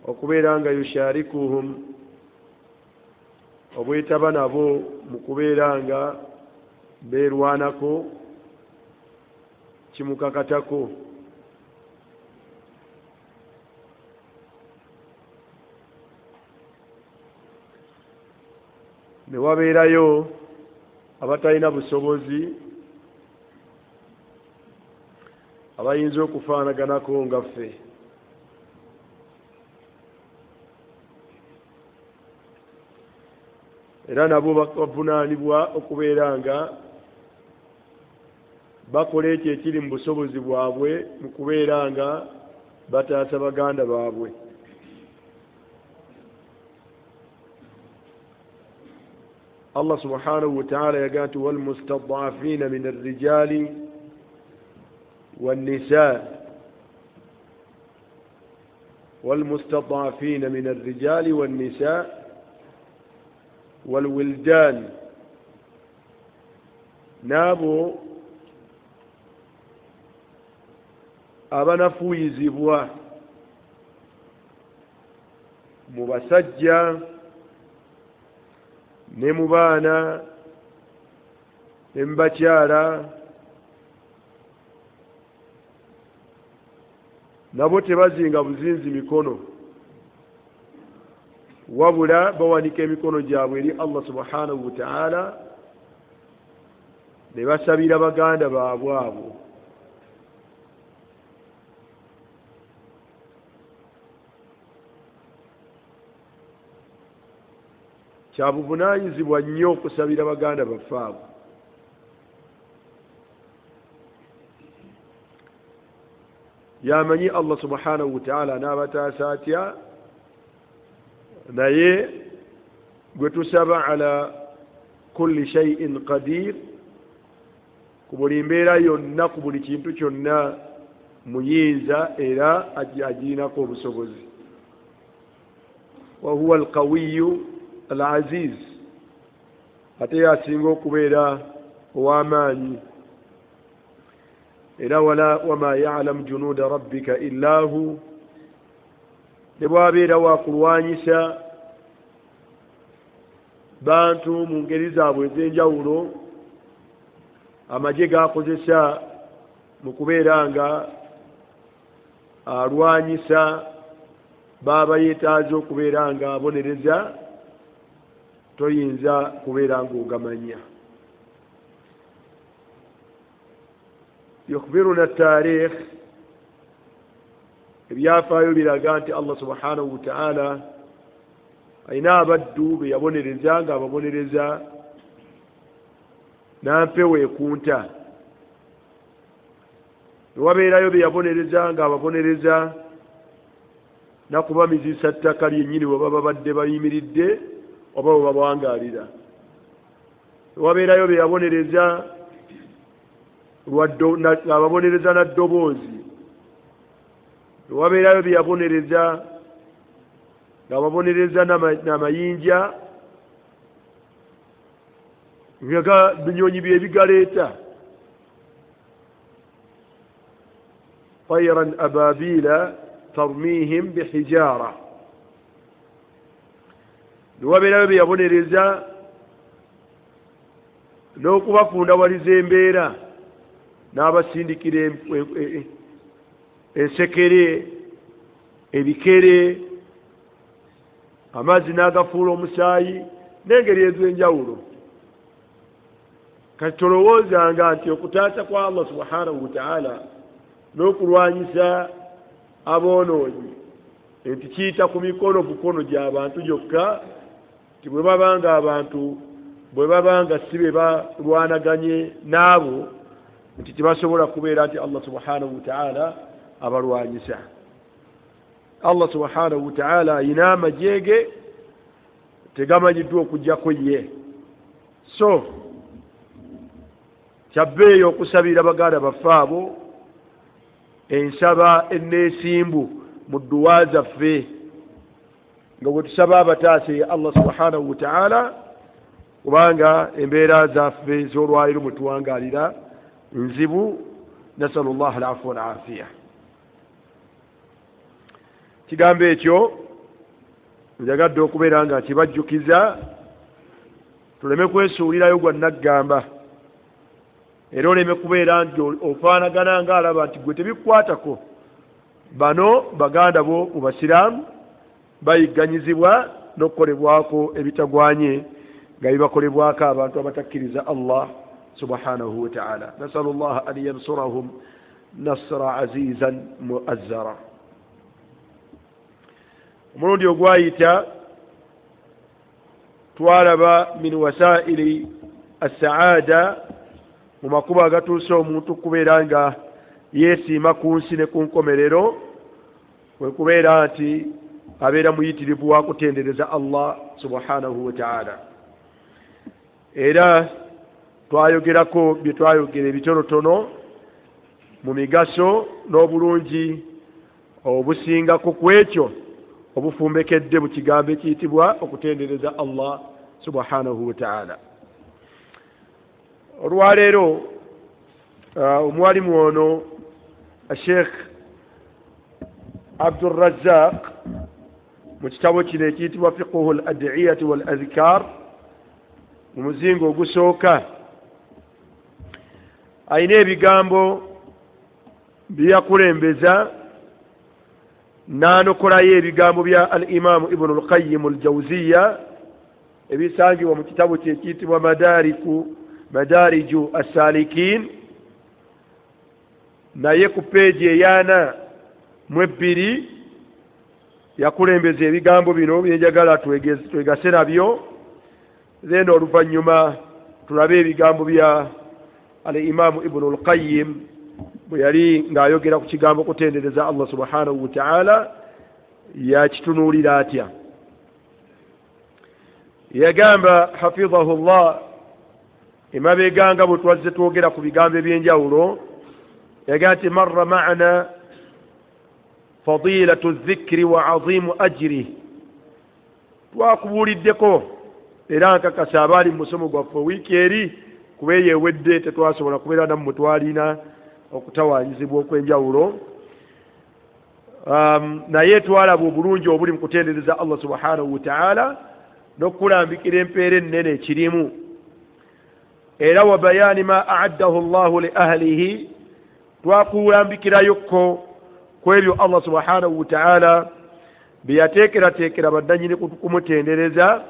Okubeera nga yusharikuhum, obwetaba nabo mu kubeera nga beerwanako kimukakatako. Ne wabeerayo abatalina busobozi abayinza okufaanaganako nga ffe. Era nabo bavunaanibwa okubeera nga bakola ekyo ekiri mu busobozi bwabwe mu kubeera nga bataasa baganda baabwe. Allah subhanahu wataala yagamba nti walmustadafiina min arrijaali wannisa, walmustadafiina min arrijaali wannisa walwildan, n'abo abanafuuyizibwa mu basajja ne mu baana ne mu bakyala, nabo tebazinga buzinzi mikono, wabula bawanika emikono gyabwe eri Allah subhanahu wataala ne basabira baganda baabwe abo. Kyabuvunaanyizibwa nnyo okusabira baganda baffe abo. Yamanyi Allah subhanahu wataala n'abataasa atya, naye gwe tusaba ala kulli shay'in qadir, ku buli mbeera yonna, ku buli kintu kyonna muyinza era agirinako obusobozi. Wa huwa alqawiyu al-aziz, ate yasinga okubeera ow'amaanyi. Era wala wama ya'lamu junuuda rabbika illa hu, ne bw'abeera wakulwanyisa bantu mu ngeri zaabwe ez'enjawulo, amagye gakozesa mu kubeera nga alwanyisa baaba yeetaaze okubeera nga abonereza, toyinza kubeera ng'ogamanya. Yukhbiruna taarikh, ebyafaayo biraga nti Allah subhanahu wataala alina abaddu be yabonereza ng'ababonereza n'ampewo ekunta. Ne wabeerayo be yabonereza ng'ababonereza nakubamizisa ttaka lyennyini we baba badde bayimiridde oba we babangaalira. Ne wabeerayo be yabonereza ng'ababonereza na ddoboozi. Ne wabeerayo bye yabonereza ng'ababonereza n'amayinja nga binyonyi bye bigaleeta, tayran ababila tarmihim bihijara. Ne wabeerayo bye yabonereza n'okubafundawaliza embeera n'abasindikira ensekere, ebikere, amazzi n'agafuula omusaayi n'engeri ez'enjawulo. Kati tolowoozanga nti okutaasa kwa Allah subhanahu wataala n'okulwanyisa aboonoonyi nti kiyita ku mikono bukono gy'abantu gyokka, nti bwe babanga abantu bwe babanga si be balwanaganye n'abo nti tebasobola kubeera nti Allah subhanahu wataala abalwanyisa. Allah subhanahu wataala ayina amagye ge tegamanyiddwa okuggyako ye. So kyabbeeyi okusabira baganda baffe abo ensaba enneesimbu mu dduwa zaffe nga bwe tusaba abataase Allah subhanahu wataala, kubanga embeera zaffe ez'olwaliro mwe tuwangaalira nzibu. Nasalu llah alafu walafiya. Kigambo ekyo Njagadde okubeera nga kibajjukiza tuleme kwesuulirayo gwa naggamba, era oleme kubeera nti ofaanagana ng'alaba nti gwe tebikukwatako. Bano baganda bo mu basiraamu bayigganyizibwa n'okukolebwako ebitagwanye nga bibakolebwako abantu abatakkiriza Allah subhanahu wa ta'ala. Nasalu llaha an yansurahum nasra azizan muazzara. Omulundi ogwayita twalaba min wasaili assaada, mu makubo agatuusa omuntu okubeera nga yeesiima ku nsi ne ku nkomerero, kwe kubeera nti abeera muyitirivu wa kutendereza Allah subhanahu wa ta'ala. Era twayogerako bye twayogera ebitonotono mu migaso n'obulungi obusingako ku ekyo obufumbekedde mu kigambo ekiyitibwa okutendereza Allah subhanahu wa ta'ala. Olwaleero omwalimu ono Sheikh Abdurrazzaq mu kitabo kino ekiyitibwa Fiqhu al-Ad'iyati wal-Adhkar, mu muzingo ogusooka ayina ebigambo byeyakulembeza n'anokolayo ebigambo bya al-Imamu Ibnu al-Qayyim al-Jawziya ebisangibwa mu kitabo kye ekiyitibwa Madariju as-Salikin, naye ku peegi 42 yakulembeza ebigambo bino byenjagala twegase nabyo, then oluvannyuma tulabe ebigambo bya al-Imamu Ibnu al-Qayyim bwe yali ng'ayogera ku kigambo okutendereza Allah subhanahu wa ta'ala yakitunuulira atya. Yagamba hafidhahu llah, emabega nga bwe twazze twogera ku bigambo ebyenjawulo, yagamba nti marra ma'ana fadilatu dhikri wa azimu ajri. Twakubuuliddeko era nkakasa abaali mu musomo gwaffe wiiki eri, kuba eyo ewedde tetwasobola kubeera nammwe, twalina okutawaanyizibwa okw'enjawulo. Naye twalaba obulungi obuli mu kutendereza Allah subhanahu wa ta'ala n'okukulambikira empeera ennene ekirimu, era wa bayaani ma a'addahu llahu li ahlihi, twakulambikirayokko ku ebyo Allah subhanahu wa ta'ala bye yateekerateekera bannannyini kumutendereza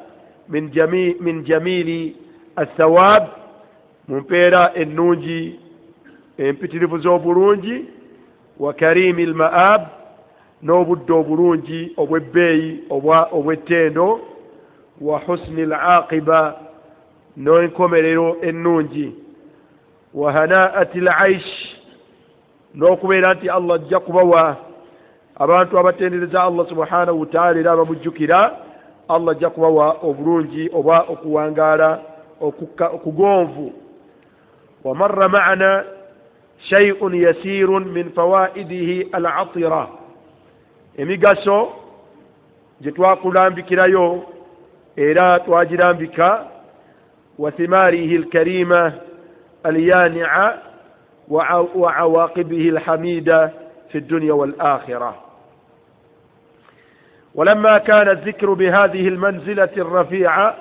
min jamili athawab, mu mpeera ennungi empitirivu z'obulungi, wa karimi lmaab, n'obudde obulungi obw'ebbeeyi obw'ettendo, wa husni laqiba, n'enkomerero ennungi, wa hanaati laish, n'okubeera nti Allah ajja kubawa abantu abatendereza Allah subhanahu wa ta'ala era abamujjukira, Allah ajja kubawa obulungi oba okuwangaala okugonvu. Wa marra ma'ana shay'un yasirun min fawaidihi al-atira, emigaso gye twakulambikirayo era twagirambika, wa thimarihi al-karima al-yani'a wa awaqibihi al-hamida fi ad-dunya wal-akhirah. ولما كان الذكر بهذه المنزلة الرفيعة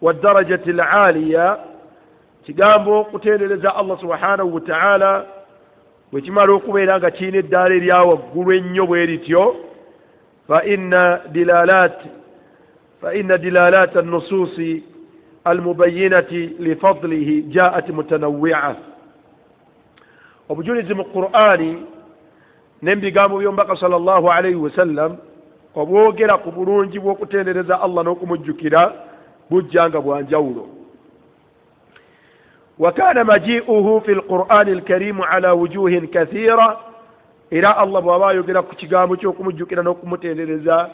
والدرجة العالية, kigambo kutendereza Allah subhanahu wa ta'ala bwe kimala okubeera nga kirina eddaala erya waggulu ennyo bwe lityo, fa inna dilalat an-nususi al-mubayyinati li fadlihi ja'at mutanawwi'a. Obujulizi mu Qur'ani n'ebigambo by'omubaka sallallahu alayhi wasallam obwogera ku bulungi bw'okutendereza Allah n'okumujjukira bujja nga bwa njawulo. وكان مجيئه في القرآن الكريم على وجوه كثيرة, إلى الله بابا يقول كتغامو كوكمجukira n'okumutendereza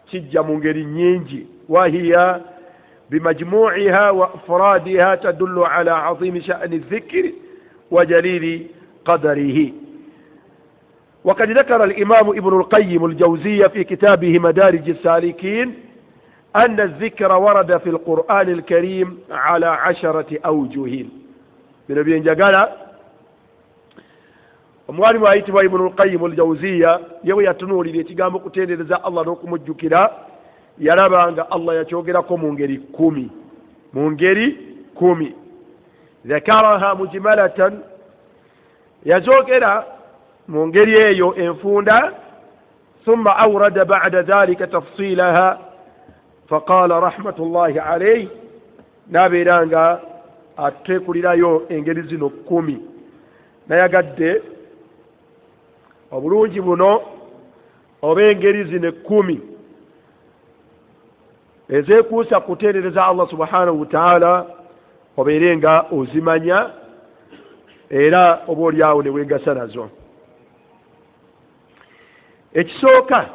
kijja mu ngeri nnyingi, وهي بمجموعها وأفرادها تدل على عظيم شأن الذكر وجليل قدره. وقد ذكر الإمام ابن القيم الجوزية في كتابه مدارج السالكين أن الذكر ورد في القرآن الكريم على 10 أوجه. Bino byenjagala omwalimu ayitibwa Ibnu al-Qayyim al-Jawziya ye bwe yatunuulira ekigambo okutendereza Allah n'okumujjukira, Yalaba nga Allah yakyogerako mu ngeri 10, mu ngeri 10. Dhakaraha mujmalatan, yazogera mu ngeri eyo enfunda. Thumma awrada ba'da dhalika tafsilaha faqala rahmatullahi alayhi, nabeera nga ateekulirayo engeri zino 10. Nayagadde obulungi buno oba engeri zino 10 ezeekuusa kutendereza Allah subhanahu wa ta'ala, obeere nga ozimanya era oba oliawo ne weegasa nazo. Ekisooka,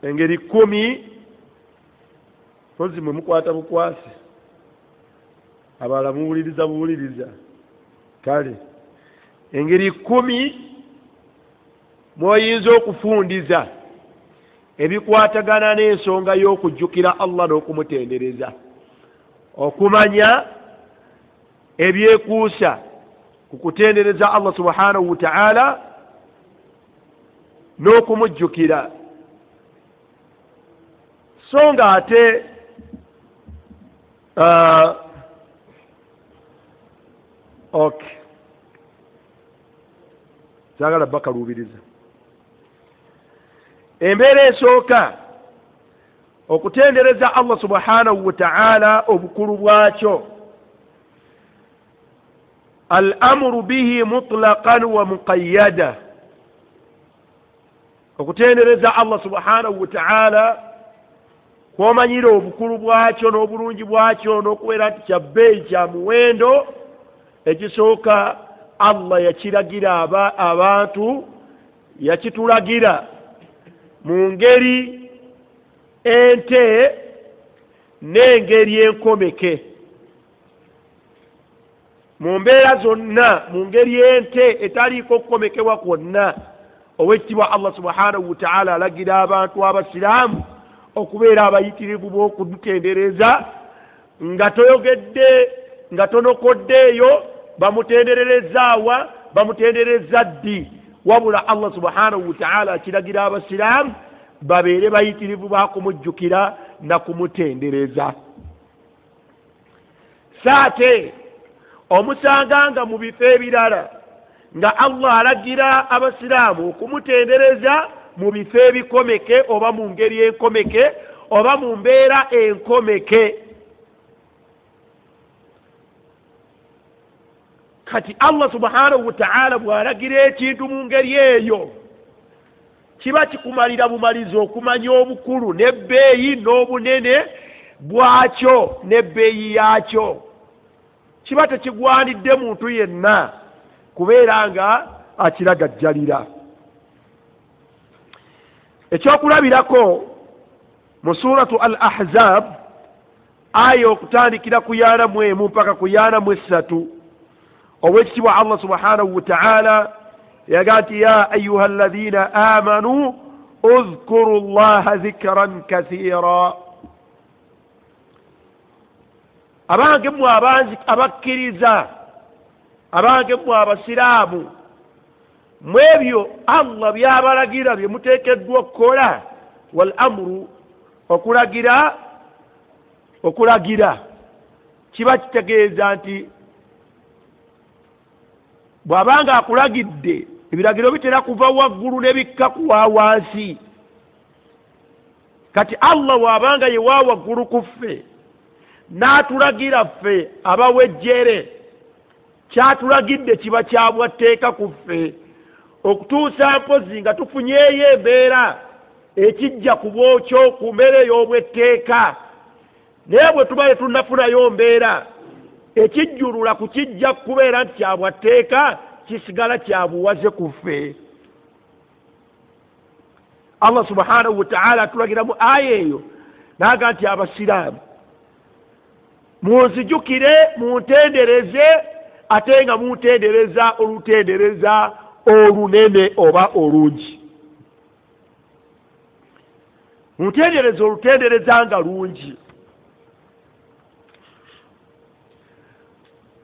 engeri 10 mpozi mwe mukwata bukwasi, abalala muwuliriza buwuliriza. Kale engeri 10 mw'oyinza okufundiza ebikwatagana n'ensonga y'okujjukira Allah n'okumutendereza, okumanya ebyekuusa ku kutendereza Allah subhanahu wa ta'ala n'okumujjukira. So nga ate okay, saagala bakaluubiriza. Embeera esooka, okutendereza Allah subhanahu wa ta'ala obukulu bwakyo, al-amru bihi mutlaqan wa muqayyada. Okutendereza Allah subhanahu wa ta'ala kwomanyira obukulu bwakyo n'obulungi bwakyo n'okubeera nti kya bbeeyi, kya muwendo. Ekisooka, Allah yakiragira abantu, yakitulagira mu ngeri ente n'engeri enkomeke. Mu mbeera zonna, mu ngeri ente etaliiko kukomekebwa kwonna, owekitiibwa Allah subhanahu wa ta'ala alagira abantu abasiraamu okubeera abayitirivu b'okumutendereza, nga toyogedde, nga tonokoddeeyo bamutendererezaawa, bamutendereza ddi. Wabula Allah subhanahu wa ta'ala akiragira abasiraamu babeere bayitirivu bakumujjukira na kumutendereza. Saate omusanga nga mu bifo ebirala nga Allah alagira abasiraamu okumutendereza mu bifo ebikomeke oba mu ngeri enkomeke oba mu mbeera enkomeke. Kati Allah subhanahu wa ta'ala bw'alagira ekintu mu ngeri eyo, kiba kikumalira bumalizi okumanya obukulu n'ebbeeyi n'obunene bwakyo n'ebbeeyi yakyo. Kiba tekigwanidde muntu yenna kubeera nga akiragajjalira. Ekyokulabirako mu suratu Al-Ahzab, aya okutandikira ku 41 mpaka ku 43, owekitiibwa Allah subhanahu wa ta'ala yaga nti ya ayuha alladhina amanu udhkuru llaha dhikran kathira. Abange mmwe abakkiriza, abange mmwe abasiraamu, mu ebyo Allah byabalagira bye muteekeddwa okukola, wal amru, okulagira, okulagira kiba kitegeeza nti bw'abanga akulagidde, ebiragiro bitera kuva waggulu ne bikka kuwa wansi. Kati Allah bw'abanga ye wa waggulu ku ffe n'atulagira ffe abawejjere, kyatulagidde kiba kya bwatteeka ku ffe okutuusa mpozi nga tufunyeeyo embeera ekijja ku bwokyo ku mbeera ey'obwetteeka. Naye bwe tuba tetunnafunayo mbeera ekijjulula ku kijja kubeera nti kya bwatteeka, kisigala kya buwaze ku ffe. Allah subhanahu wa ta'ala atulagira mu aya eyo n'aga nti abasiraamu munzijukire, muntendereze, ate nga muntendereza olutendereza olunene oba olungi. Muntendereze olutendereza nga lungi.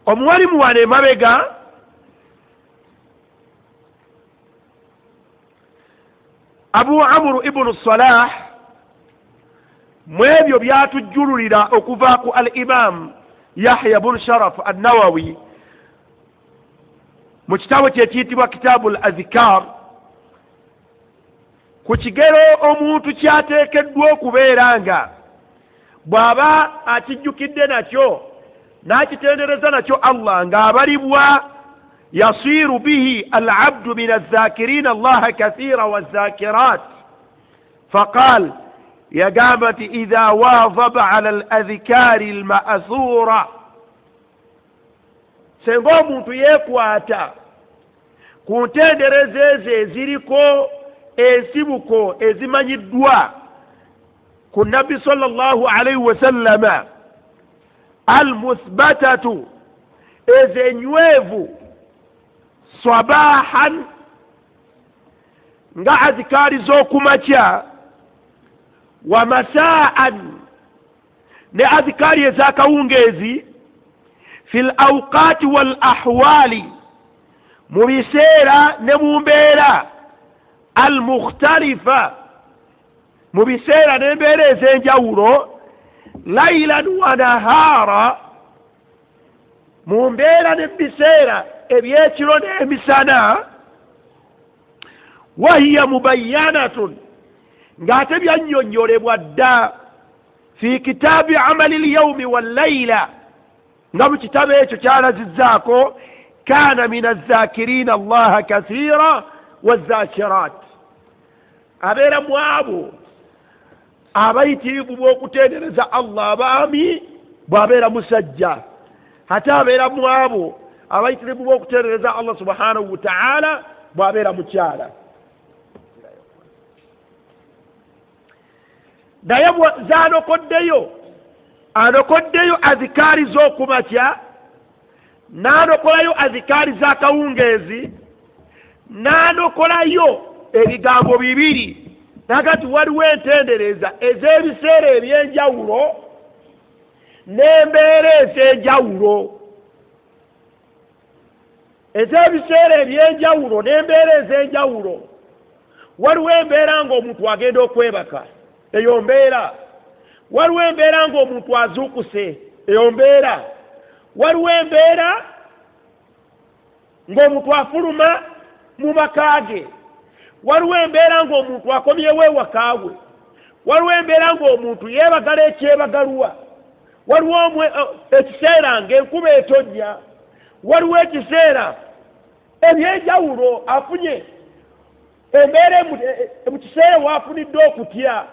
Omuwalimu wano emabega Abu Amru ibnu Salah Mu ebyo byatujjululira okuva ku al Imam Yahya bun Sharaf Annawawi mu kitabo kye kiyitibwa Kitabu l Adhikar, ku kigero omuntu kyateekeddwa okubeera nga bw'aba akijjukidde nakyo n'akitendereza nakyo Allah ng'abalibwa yasiru bihi al abdu min azzakirina Allaha kathira wazakirat. Faqal, yagamba nti idha wadhaba ala al adhikari al ma'thura, senga omuntu yeekwata ku ntenderezo ezo eziriko ensibuko ezimanyiddwa ku Nabbi sallallahu alaihi wasallama almuthbatatu, ezo enywevu, sabahan, nga azikaari z'okumakya, wa masaan, ne azikaari ez'akawungeezi, fi l awqaati wal ahwali, mu biseera ne mu mbeera al mukhtalifa, mu biseera n'embeera ez'enjawulo, lailan wa nahaara, mu mbeera n'ebiseera ebyekiro n'emisana, wahiya mubayyanatun, ng'ate byannyonnyolebwa dda fi kitaabi amali lyaumi wallaila, nga mu kitabo ekyo kyalazizzaako kana min azzakirina Allaha kathira wazakirat, abeera mu abo abayitirivu b'okutendereza Allah abaami bw'abeera musajja, ate abeera mu abo abayitirivu b'okutendereza Allah subhanahu wa ta'ala bw'abeera mukyala. Naye zanokoddeyo, anokoddeyo azikaari z'okumakya, n'anokolayo azikaari z'akawungeezi, n'anokolayo ebigambo bibiri, nakati waliwo entendereza ez'ebiseera eby'enjawulo n'embeera ez'enjawulo. Ez'ebiseera eby'enjawulo n'embeera ez'enjawulo. Waliwo embeera ng'omuntu agenda okwebaka, eyo mbeera. Waliwo embeera ng'omuntu azuukuse, eyo mbeera. Waliwo embeera ng'omuntu afuluma mu maka ge. Waliwo embeera ng'omuntu akomyewo ewaka we. Waliwo embeera ng'omuntu yeebagala ekyebagalwa. Waliwo ekiseera ng'enkuba etonnya. Waliwo ekiseera ebyenjawulo afunye embeera mu kiseera waafunidde okutya.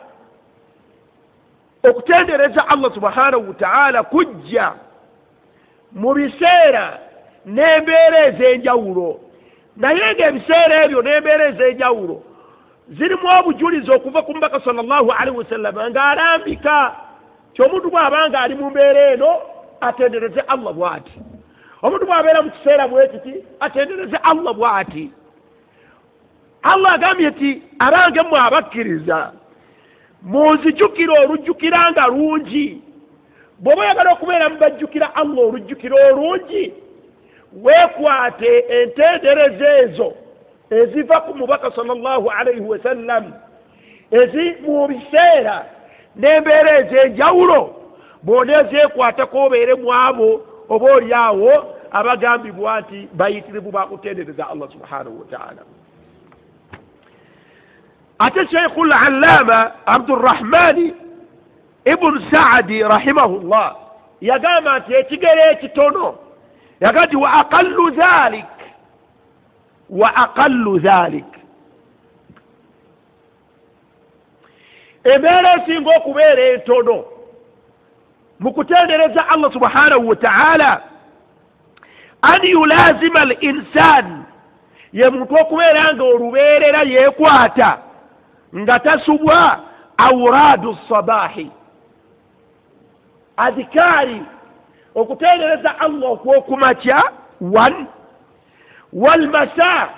Okutendereza Allah subhanahu wa ta'ala kujja mu biseera n'embeera ez'enjawulo, naye ng'ebiseera ebyo n'embeera ez'enjawulo zirimu obujulizi okuva ku Mubaka sallallahu alaihi wasallam ng'alambika ti omuntu bw'aba nga ali mu mbeera eno atendereze Allah bw'ati, omuntu bw'abeera mu kiseera bwe kiti atendereze Allah bw'ati. Allah agambye nti abange mmwe abakkiriza munzijukire olujjukira nga lungi. Bw'oba oyagala okubeera mu bajjukira Allah olujjukira olungi, weekwate entenderezo ezo eziva ku Mubaka sallallahu alaihi wasallam ezi mu biseera n'embeera ez'enjawulo, bw'oneezeekwatako obeere mu abo oba oli awo abagambibwa nti bayitirivu bakutendereza Allah subhanahu wa ta'ala. Ate Sheikhul Allama Abdurrahmani Ibn Saadi rahimahullah yagamba nti ekigero ekitono, yagamba nti wa aqallu dhalik, wa aqallu dhalik, embeera esinga okubeera entono mu kutendereza Allah subhanahu wa ta'ala, an yulazima al insan, ye muntu okubeera nga olubeerera yeekwata nga tasubwa awradu sabahi, adhikari okutendereza Allah okwokumakya one, walmasa,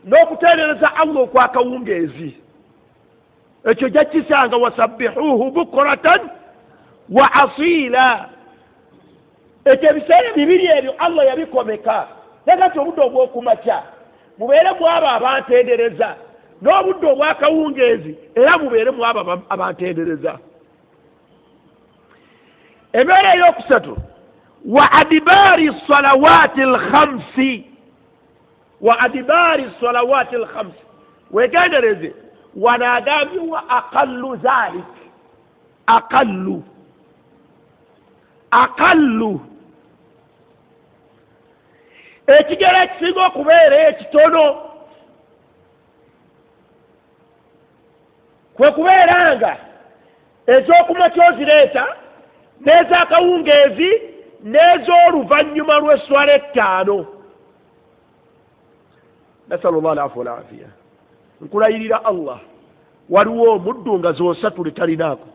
n'okutendereza Allah okwakawungeezi. Ekyo jakisanga wasabbihuhu bukratan wa asila. Ekyo ebiseera bibiri ebyo Allah yabikomeka. Nakati obudde obwokumakya mubeere mu abo abantendereza, n'obudde obwakawungeezi era mubeere mu abo abantendereza. Embeera eyokusatu, wa adibari salawati lkhamsi, wa adibari salawati lkhamsi. Wegendereze, wanaagambye wa aqallu dhalik, aqallu, aqallu, ekigero ekisinga okubeera ekitono kwe kubeera nga ez'okumakya ozireeta n'ez'akawungeezi n'ez'oluvannyuma lw'esswala 5. Nasalu llah alafu walafiya. Nkulayirira Allah, waliwo omuddu nga zonsatule talinaako.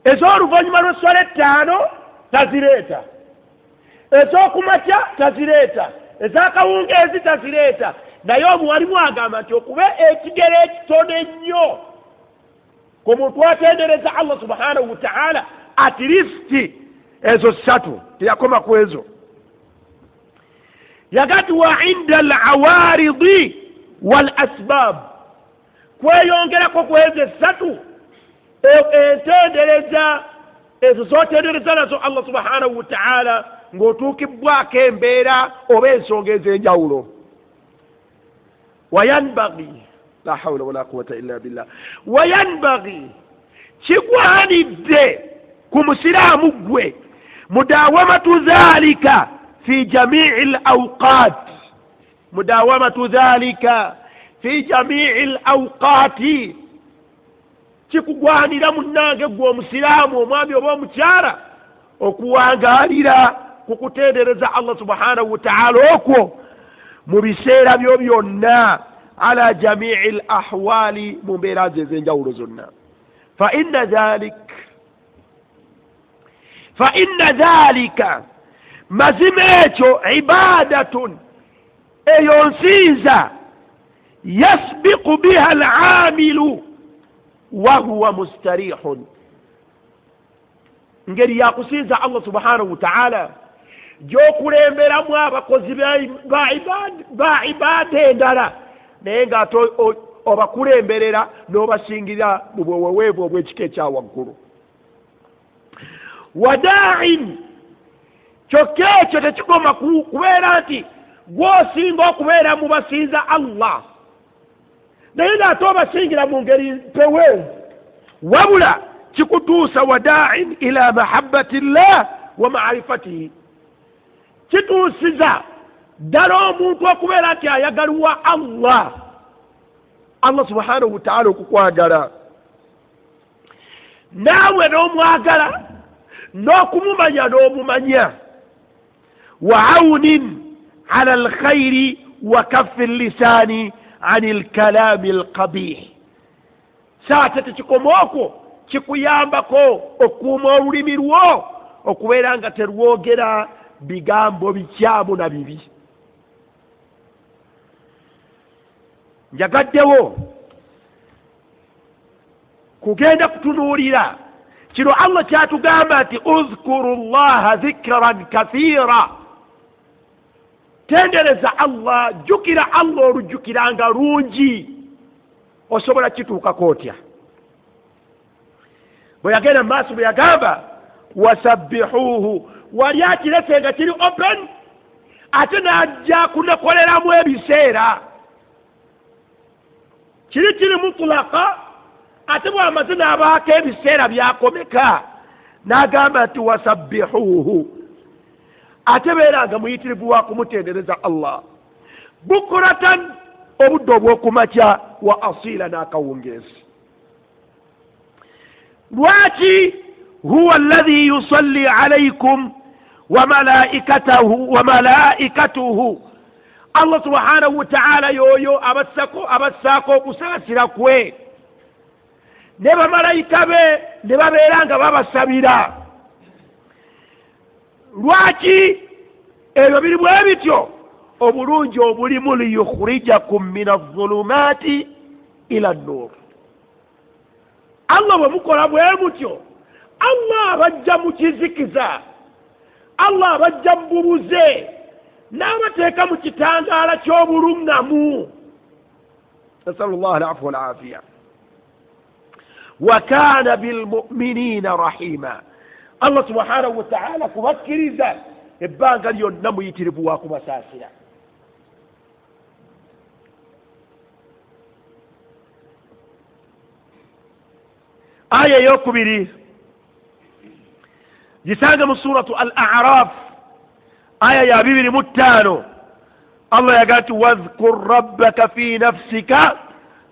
Ez'oluvannyuma lw'esswala 5 tazireeta, ez'okumakya tazireeta, ez'akawungeezi tazireeta. Naye omuwalimu agamba nti okuba ekigero ekitono ennyo ku muntu atendereza Allah subhanahu wataala, at least ezo 3, teyakoma ku ezo. Yagati wa inda al-awaridi wal asbab, kweyongerako ku ezo 3 entendereza ezo zotendereza nazo Allah subhanahu wataala ng'otuukibwako embeera oba ensonga ez'enjawulo. Wayanbaghi, la hawla wala quwwata illa billah, wayanbaghi, kigwanidde ku musiraamu ggwe mudawamatu dhalika fi jamii lawqat, mudawamatu dhalika fi jamii lawqati. Kikugwanira munnange ggwe omusiraamu, omwami oba omukyala, okuwangaalira ku kutendereza Allah subhanahu wataala okwo mu biseera byo byonna, ala jamii l ahwali, mu mbeera ze ez'enjawulo zonna. Fa inna dhalik, fa inna dhalika, mazima ekyo ibadatun, eyo nsinza, yasbiqu biha alamilu wahuwa mustarihun, ngeri yakusinza Allah subhanahu wataala gy'okulemberamu abakozi ba ibaada endala, naye ng'ate obakulemberera n'obasingira mu bweweweevu obw'ekika ekya waggulu. Wadain, kyokka ekyo tekikoma kubeera nti gw'osinga okubeera mu basinza Allah, naye ng'ate obasingira mu ngeri mpeweevu, wabula kikutuusa wadain ila mahabbati llah wa marifatihi, kituusiza ddala omuntu okubeera nti ayagalwa Allah, Allah subhanahu wataala okukwagala, naawe n'omwagala n'okumumanya n'omumanya. Wa aunin ala alkhairi wa kaffi llisani ani lkalami alqabih. Saate tekikoma okwo, kikuyambako okuuma olulimi lwo okubeera nga terwogera bigambo bikyamu na bibi. Njagaddewo kugenda kutunuulira kino Allah kyatugamba nti udhkuru llaha dhikran kathira, tendereza Allah, jjukira Allah olujjukiranga lungi. Osobola kituukako otya? Bwe yagenda mu maaso bwe yagamba wasabbihuuhu, wali akirese nga kiri open, ate n'ajja kunakoleramu ebiseera. Kiri kiri mutulaka, ate bw'amaze n'abaako ebiseera byakomeka, n'agamba nti wasabbihuuhu, ate beeranga muyitirivu wa kumutendereza Allah bukuratan, obudde obw'okumakya, wa asila, n'akawungeezi. Lwaki? Huwa alladhi yusalli alaykum wa malaikatahu wa malaikatuhu, Allah subhanahu wataala yoyo abassaako okusaasira kwe, ne bamalayika be ne babeera nga babasabira. Lwaki ebyo biri bwe bityo? Obulungi obulimu liyukhrijakum min adh-dhulumati ila an-nur. Allah bwe mukola bwe mutyo, Allah abajja mu kizikiza, Allah abajja mu bubuze, n'abateeka mu kitangaala ky'obuluŋŋamu. Nasalu llah alafu walafiya. Wa kana bilmuminina rahima, Allah subhanahu wataala kubakkiriza ebbanga lyonna muyitirivu wakubasaasira. Aya eyokubiri gisange mu suratu Al Araf, aya ya 25. Allah yagaa nti wadhkur rabbaka fi nafsika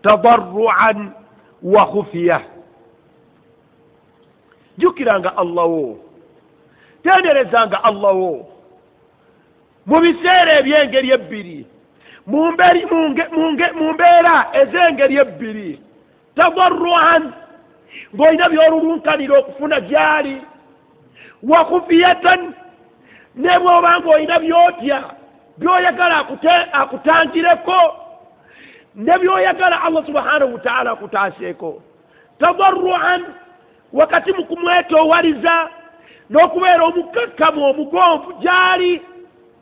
tadarruan wa khufiya, jjukiranga Allah wo, tenderezanga Allah wo mu biseera eby'engeri ebbiri, mu mbeera ez'engeri ebbiri. Tadarruan, ng'olina by'olulunkanira okufuna gy'ali, wa khufiyatan, ne bw'oba ng'olina by'otya by'oyagala akutangireko, ne by'oyagala Allah subhanahu wataala akutaaseeko. Tadarruan, wakati mu kumwetoowaliza n'okubeera omukkakkamu omugonvu gy'ali,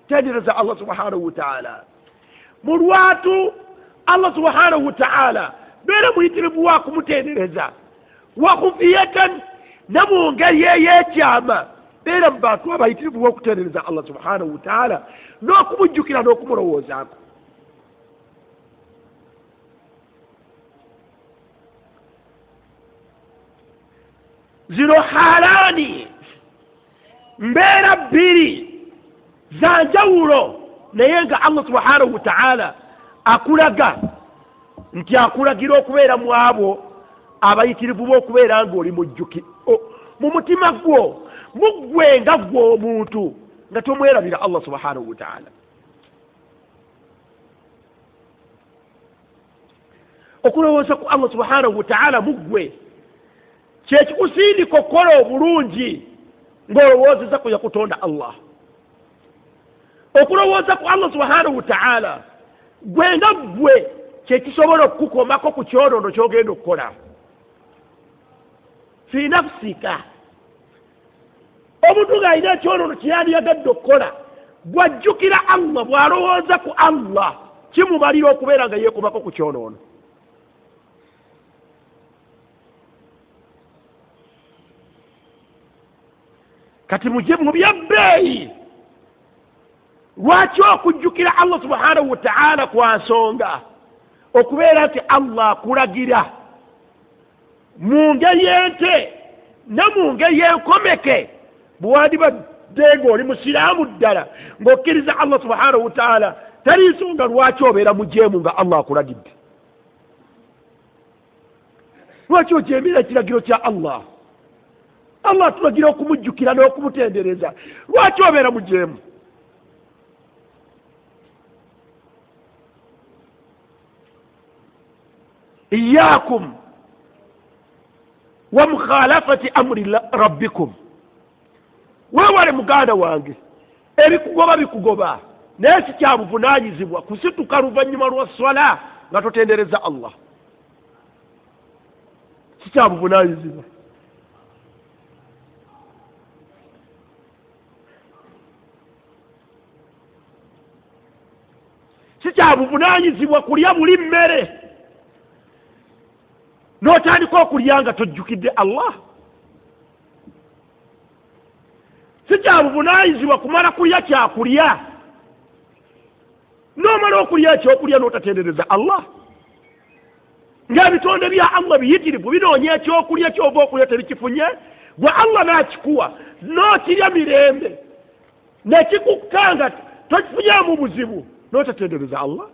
tendereza Allah subhanahu wataala mu lwatu. Allah subhanahu wataala beera muyitirivu wa kumutendereza. Wa khufiyatan, ne mu ngeri ey'ekyama, beera mu bantu abayitirivu b'okutendereza Allah subhanahu wataala n'okumujjukira n'okumulowoozaako. Zino halaani, mbeera bbiri za njawulo, naye nga Allah subhanahu wataala akulaga nti akulagira okubeera mu abo abayitirivu b'okubeera ng'oli mujjuki mu mutima gwo, muggwe nga ggwe omuntu nga tomwerabira Allah subhanahu wataala. Okulowooza ku Allah subhanahu wataala muggwe kyekikusindika okukola obulungi ng'olowoozeza ku yakutonda Allah. Okulowooza ku Allah subhanahu wataala gwe nga ggwe kyekisobola okukukomako ku kyonoono ky'ogenda okukola. Fi nafsika, omuntu ng'alina ekyonoono kyeyandiyagadde okukola, bw'ajjukira Allah, bw'alowooza ku Allah, kimumalira okubeera nga yeekomako ku kyonoono. Kati mujje mu byabbeeyi, lwaki okujjukira Allah subhanahu wataala kwa nsonga okubeera nti Allah akulagira mu ngeri ente ne mu ngeri enkomeke? Bwewandibadde ng'oli musiraamu ddala ng'okkiriza Allah subhanahu wataala, teri nsonga lwaki obeera mujeemu nga Allah akulagidde. Lwaki ojeemera ekiragiro kya Allah? Allah atulagira okumujjukira n'okumutendereza, lwaki obeera mujeemu? Iyakum wa mukhalafati amri rabbikum, weewale muganda wange ebikugoba bikugoba, naye si kyabuvunaanyizibwa kusituka luvannyuma lwa swala nga totendereza Allah, si kyabuvunaanyizibwa. Si kyabuvunaanyizibwa kulya buli mmere n'otandika okulya nga tojjukidde Allah. Si kyabuvunaanyizibwa kumala kulya kyakulya n'omala okulya ekyokulya n'otatendereza Allah, ng'ebitonde bya Allah biyitirivu binoonya ekyokulya ky'ova okulya tebikifunye, gwe Allah n'akikuwa n'okirya mirembe nekikukkanga tokifunyeemu buzibu n'otatendereza Allah.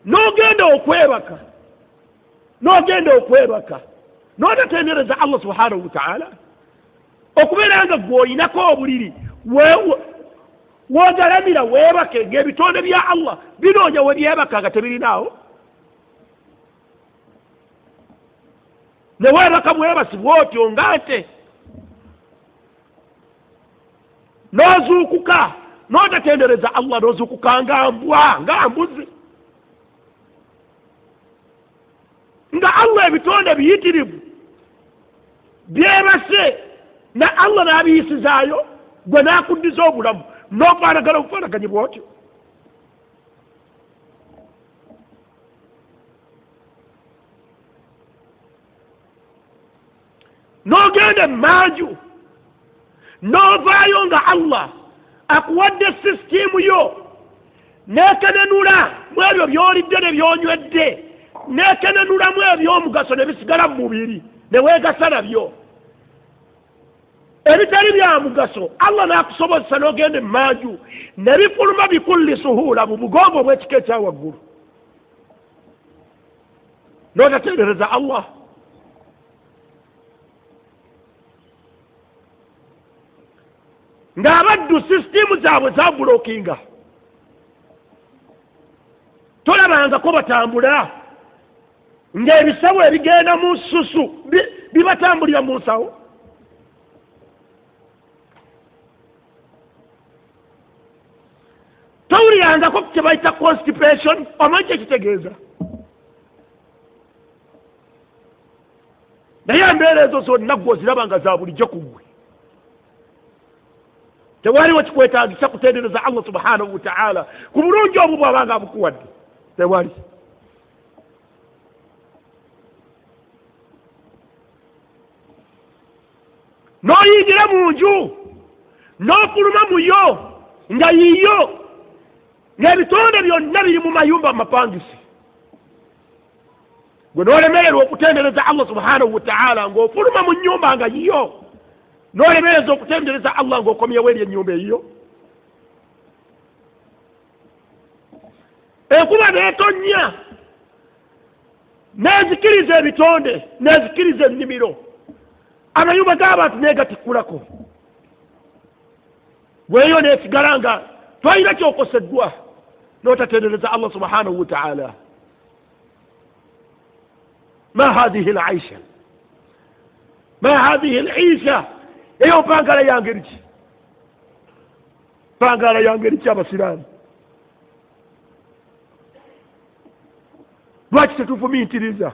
N'ogenda okwebaka, n'otatendereza Allah subhanahu wataala, okubeera nga gw'oyinako obuliri w'ogalamira weebake ng'ebitonde bya Allah binoonya we byebaka nga tebirinaawo, ne weebaka bwebasi bw'otyo nga nte, n'ozuukuka n'otatendereza Allah, n'ozuukuka nga mbwa nga mbuzi, nga Allah ebitonde biyitirivu byebase na Allah n'abiyisizaayo, gwe n'akuddiza obulamu, N'ofaanagana obufaanaganyi bw'otyo. N'ogenda emmanju n'ovaayo nga Allah akuwadde sisitiimu yo n'ekenenula mu ebyo by'olidde ne by'onywedde, n'ekenenulamu ebyomugaso ne bisigala mu mubiri ne weegasa nabyo. Ebitali bya mugaso Allah n'akusobozesa n'ogenda emmanju ne bifuluma bikulli suhuula mu bugongo obw'ekika ekya waggulu. N'otatendereza Allah. Ng'abaddu sisitiimu zaabwe zabulokinga, tolabangako batambula ng'ebisawo ebigenda mu nsusu bibatambulira mu nsawo. Towulirangako kye bayita constipation, omanyi kyekitegeeza? Naye embeera ezo zonna ggwe oziraba nga za bulijjo ku ggwe. Tewaliwo kikwetaagisa kutendereza Allah subhanahu wa ta'ala ku bulungi obwo bw'abanga abukuwadde. Tewali. N'oyingira mu nju n'ofuluma mu yo nga yiyo, ng'ebitonde byonna biri mu mayumba amapangisi. Gwe n'olemererwa okutendereza Allah subhanahu wa ta'ala ng'ofuluma mu nnyumba nga yiyo, n'olemereza okutendereza Allah ng'okomyewo eri ennyumba eyiyo. Enkuba n'etonnya n'ezikiriza ebitonde, n'ezikiriza ennimiro, amayumba g'abantu n'egatikkulako. Bweyo n'esigala nga tolina kyokoseddwa n'otatendereza Allah subhanahu wa ta'ala. Ma hadhihi al-aisha, ma hadhihi al-isha. Eyo mpangala yangeri ki? Mpangala yangeri ki abasiraamu? Lwaki tetufumiitiriza?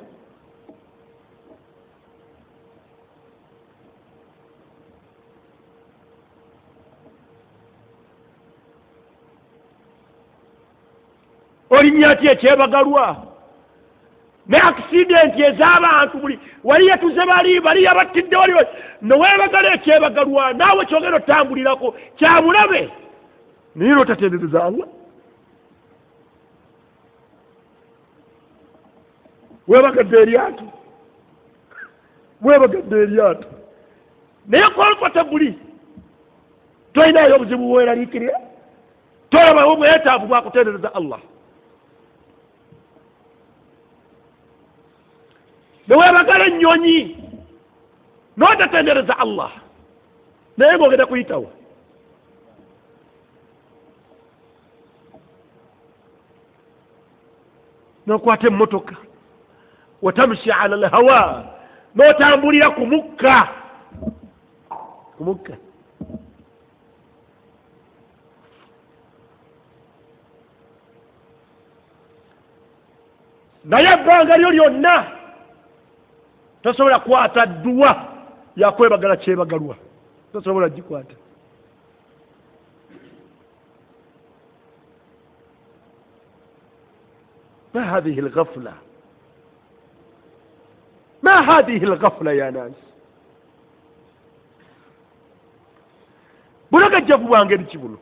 Olinnya ki ekyebagalwa? Ne accident ez'abantu buli wali yatuze bali bali yabattidde wali neweebagala ekyebagalwa naawe kyogenda otambulirako kya bulabe, naye n'otatendereza Allah. Weebagadde eryato, weebagadde eryato, naye comfortably tolinayo obuzibu bweraliikirira, tolabawo bwetaavu bwakutendereza Allah. Neweebagala ennyonyi n'otatendereza Allah, naye ng'ogenda kuyitawo. N'okwata emmotoka watamshi ala alhawa, n'otambulira ku mukka, ku mukka. Naye ebbanga lyo lyonna tosobola kukwata dduwa yakwebagala kyebagalwa, tosobola gikwata. Ma hadhihi alghafla, ma hadhihi alghafla ya nas. Bulagajjavu bwangeri ki buno?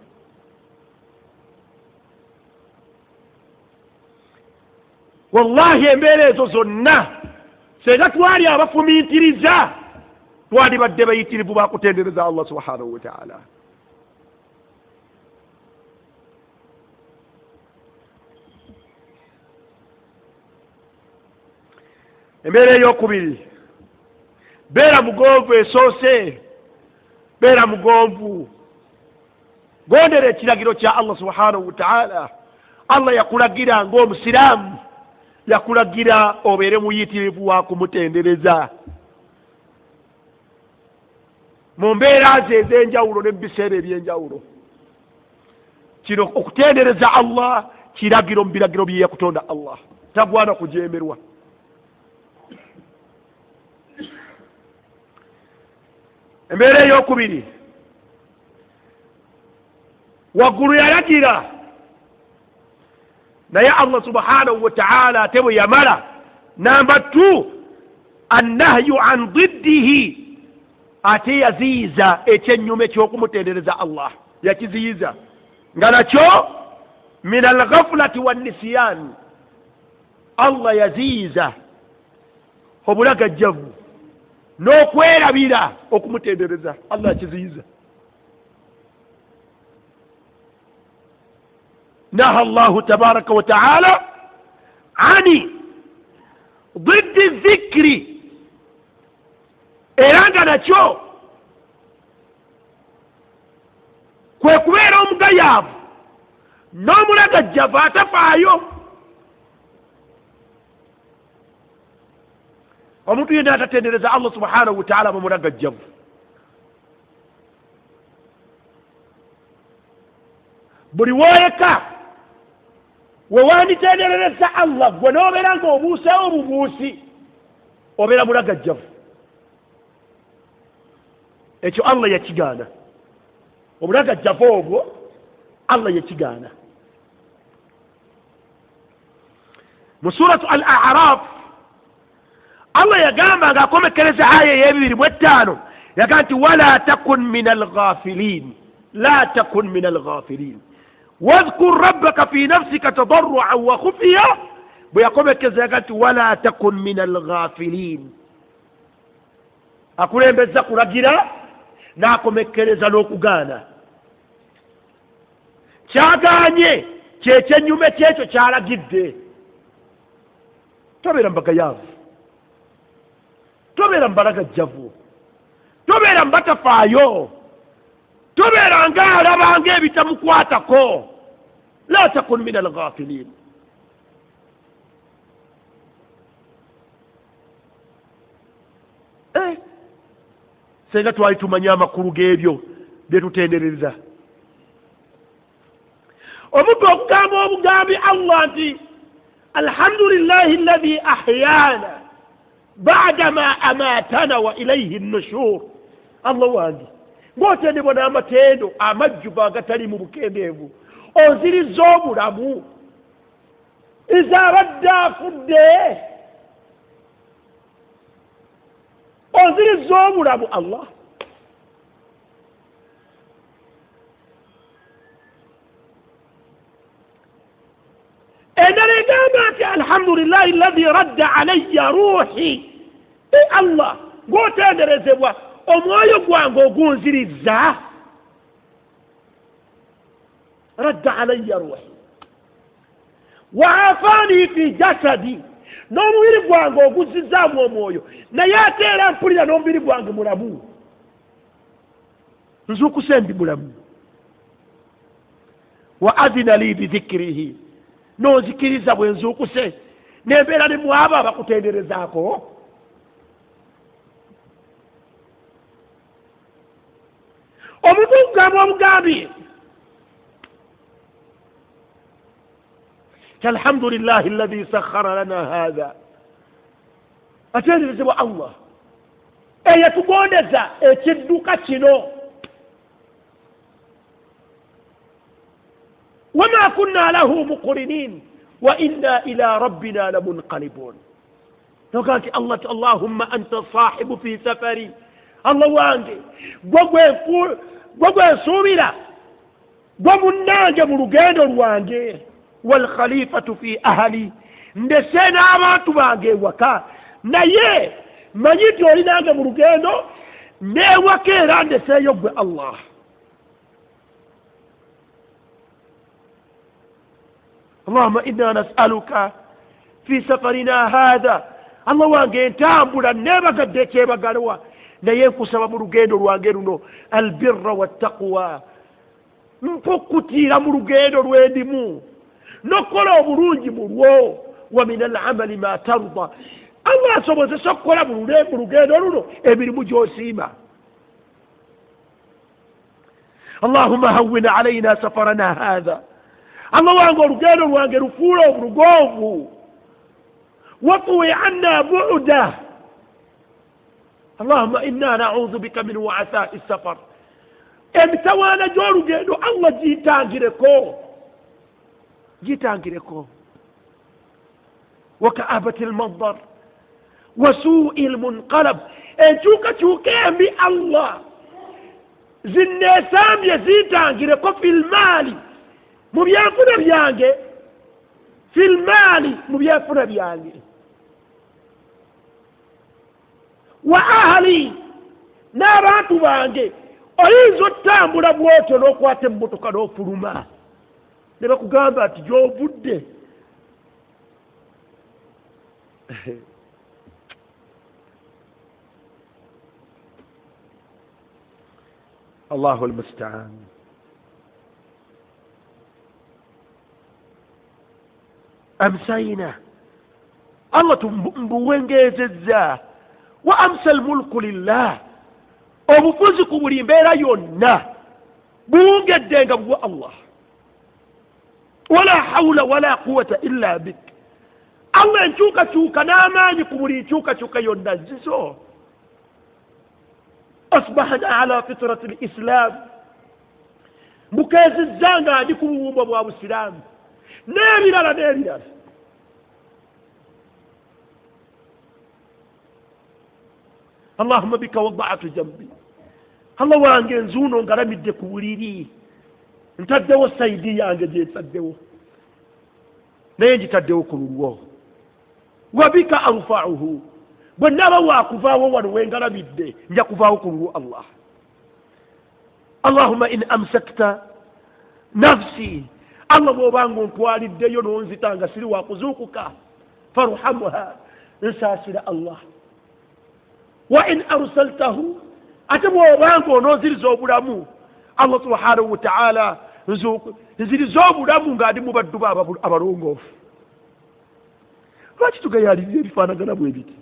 Wallahi embeera ezo zonna singa twali abafumiitiriza twalibadde bayitirivu bakutendereza Allah subhanahu wa ta'ala. Embeera eyokubiri, beera mugonvu esoose, beera mugonvu, gondera ekiragiro kya Allah subhanahu wa ta'ala. Allah yakulagira ng'omusiraamu, yakulagira obeere muyitirivu wa kumutendereza mu mbeera ze ez'enjawulo ne mu biseera eby'enjawulo. Kino okutendereza Allah kiragiro mu biragiro bye yakutonda Allah, tagwana kujeemerwa. Embeera eyokubiri, Waggulu yalagira, naye Allah subhanahu wa ta'ala ate bwe yamala, namba 2 annahyu an diddihi, ate yaziyiza ekyennyume ky'okumutendereza Allah, yakiziyiza nga nakyo min alghaflati wannisyan. Allah yaziyiza obulagajjavu n'okwerabira okumutendereza, Allah yakiziyiza. Naha Allahu tabaraka wa taala ani diddi dhikri, era nga nakyo kwe kubeera omugayaavu n'omulagajjavu atafaayo. Omuntu yenna atatendereza Allah subhanahu wa ta'ala bamulagajjavu. Buli wooleka we wanditenderereza Allah, gwe n'obeera ng'obuuseewo obubuusi, obeera mulagajjavu. Ekyo Allah yakigaana, obulagajjavu obwo Allah yakigaana. Mu suratu Al-A'raf Allah yagamba ng'akomekereza aya ey'ebibiri mu etaano, yagamba nti wala takun min alghafilin, la takun min alghafilin wadhkur rabbaka fi nafsika tadarruan wa khufiya. Bwe yakomekeza yagamba nti wala takun min alghafilin, akulembeza kulagira n'akomekereza n'okugaana. Kyagaanye kyekyennyume kyekyo kyalagidde. Tobeera mbagayaavu, tobeera mbalagajjavu, tobeera mbatafaayo, tobeera ng'alaba ng'ebitamukwatako. La takun min alghafilin. Senga twali tumanye amakulu g'ebyo bye tutendereza. Omuntu okugamba obugambi Allah nti alhamdulillahi alladhi ahyana ba'dama amatana wa ilayhi an-nushur. Allah wange, ng'otendebwa n'amatendo amajjuvu agatali mu bukendeevu, onziriza obulamu nze abadde afudde, onziriza obulamu Allah. Endala egamba nti alhamdulillahi alladhi radda alayya ruhi. Allah, ng'otenderezebwa omwoyo gwange ogunziriza. Radda alayya ruhi wa afani fi jasadi, n'omubiri gwange oguzizaamu omwoyo, naye ate era mpulira n'omubiri gwange mulamu, nzuukuse ndi mulamu. Wa adhina li bidhikrihi, n'onzikiriza bwe nzuukuse nembeera ne mwabo abakutenderezaako. Omuntu okugamba obugambi alhamdulillahi alladhi sakhara lana hadha, atenderezebwa Allah eyatugondeza ekidduka kino. Wama kunna lahu muqrinin wa inna ila rabbina lamunqalibun. Noga nti Allah ti allahumma anta sahibu fi safari, Allah wange gwe gwensuubira, gwe munnange mu lugendo lwange, walkhalifatu fi ahali, ndese n'abantu bange ewaka, naye manyi nti oli nange mu lugendo n'ewaka era ndeseeyo gwe Allah. Allahumma inna nas'aluka fi safarina hadha, Allah wange entambula neebagadde ekyebagalwa, naye nkusaba mu lugendo lwange luno albirra wattaqwa, mpokutiira mu lugendo lwendimu n'okukola obulungi mu lwo, wa min alamali ma tarda. Allah asobozesa okukola mu lugendo luno emirimu gy'osiima. Allahumma hawwin alayna safarana hadha, Allah wange olugendo lwange lufuule obulugonvu, watwi anna bu'da. Allahumma inna na'udhu bika min wa'athai safar, Emitawaana gy'olugendo Allah giyitangireko, giyitangireko. Wakaabati lmandar wa suui lmunqalab, enkyukakyuka embi Allah zinneesambye ziyitangireko. Fi lmaali, mu byenfuna byange, fi lmaali, mu byenfuna byange, wa ahali, n'abantu bange. Oyinza otambula bwotyo n'okwata emmotoka n'ofuluma ne bakugamba nti gy'ovudde. Allahu almustaan. Amsayina, Allah mbuwengezezza. Wa amsa almulku lillah, obufuzi ku buli mbeera yonna buwungedde nga bwa Allah. Wala hawula wala quwata illa bik, Allah enkyukakyuka n'amaanyi ku buli nkyukakyuka yonna zizo. Asbahna ala fitrati lislam, mbukeezezza nga ndi ku buwumba bwa busiraamu n'ebirala n'ebirala. Allahumma bika wada'atu jambi, Allah wange nzuuno ngalamidde ku buliri, ntaddewo sayidi yange gyentaddewo, naye ngitaddewo ku lulwo. Wa bika arfa'uhu, bwe naba wakuvaawo wano wengalamidde nja kuvaawo ku lulwo Allah. Allahumma in amsakta nafsi, Allah bw'obanga ontwaliddeyo n'onzita nga siri wakuzuukuka, farhamha, nsaasira Allah. Wa in arsaltahu, ate bw'obanga onooziriza obulamu, Allah subhanahu wa ta'ala nziriza obulamu nga ndi mu baddu be abalongoofu. Lwaki tugayaalirira ebifaanagana bwe biti?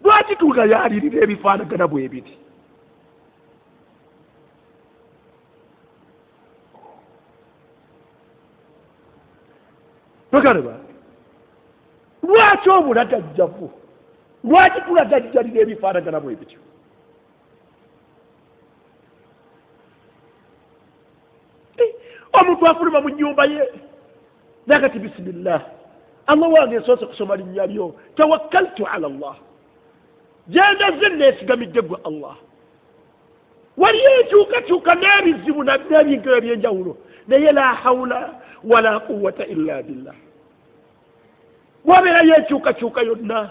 Lwaki tugayaalirira ebifaanagana bwe biti? Baganda bange, lwaki obulagajjavu? Lwaki tulagajjalira ebifaanagana bwe bityo? Omuntu afuluma mu nnyumba ye nakati bisimillah, Allah wange nsoose kusoma linnya lyo, tawakkaltu ala Allah, gyendaze neesigamidde gwe Allah. Waliyo enkyukakyuka n'ebizibu n'ebintu ebyenjawulo, naye la hawula wala quwwata illa billah. Wabeerayo enkyukakyuka yonna,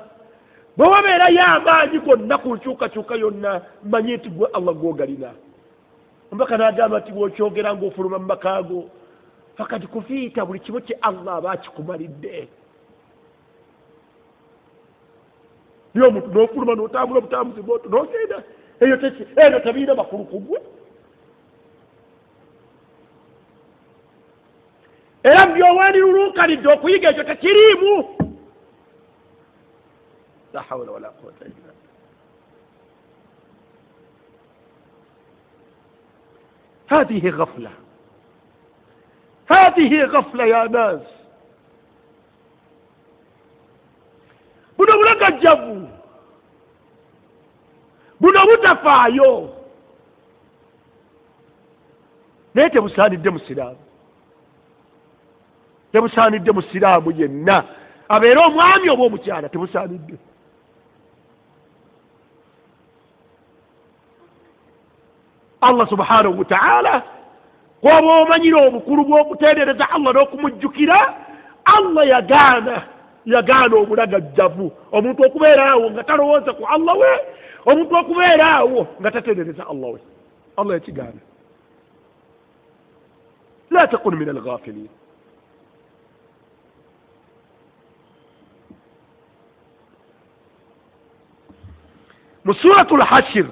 bwe wabeerayo amaanyi gonna ku nkyukakyuka yonna, mmanyi nti gwe Allah gwogalina. Omubaka n'agamba nti bw'okyogera ng'ofuluma mu maka go, fakati kufiita, buli kimu kye Allah aba akikumalidde. Naye omuntu n'ofuluma n'otambula obutambuzi bwotyo n'ogenda, eyo eyo tebiina makulu ku ggwe. Era by'owandirulunkanidde okuyiga ekyo tekiriimu. La hawula wala quwwata illa billah. هذه غفلة، هذه غفلة يا ناس. Buno bulagajjavu, buno butafaayo, naye tebusaanidde musiraamu, tebusaanidde musiraamu yenna, abeere omwami oba omukyala, tebusaanidde. Allah subhanahu wa ta'ala kw'oba omanyire obukulu bw'okutendereza Allah n'okumujjukira, Allah yagaana obulagajjavu, omuntu okubeera awo nga talowooza ku Allah we, omuntu okubeera awo nga tatendereza Allah we, Allah yakigaana. La takun min alghafilin. Mu suratu al-Hashir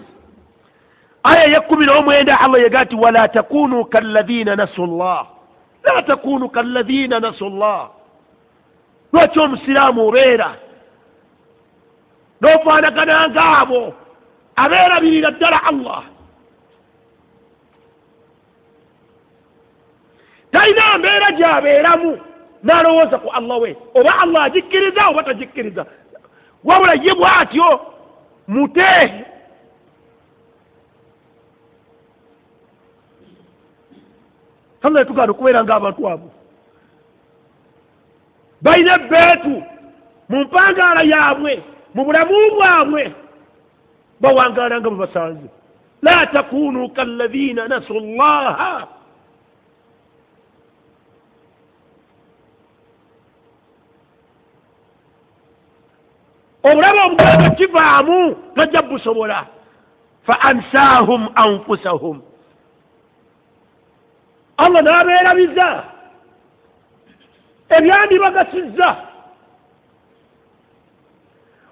aya ya 19 Allah yagati wala takunu kalladhina nasu llah, la takunu kalladhina nasu llah. Lwaki omusiraamu obeera n'ofaanagana ng'abo abeerabirira ddala Allah? Talina mbeera gy'abeeramu n'alowooza ku Allah we, oba Allah agikkiriza oba tagikkiriza. Wabula ye bw'atyo mute. Allah yatugaana okubeera ng'abantu abo balina ebbeetu mu mpangaala yaabwe, mu bulamu bwabwe, bawangaala nga bwe basanze. La takunu kalladhina nasu llaha. Obulamu obugenda kivaamu tojja busobola. Fa ansaahum anfusahum, Allah n'abeerabiza ebyandibagasiza.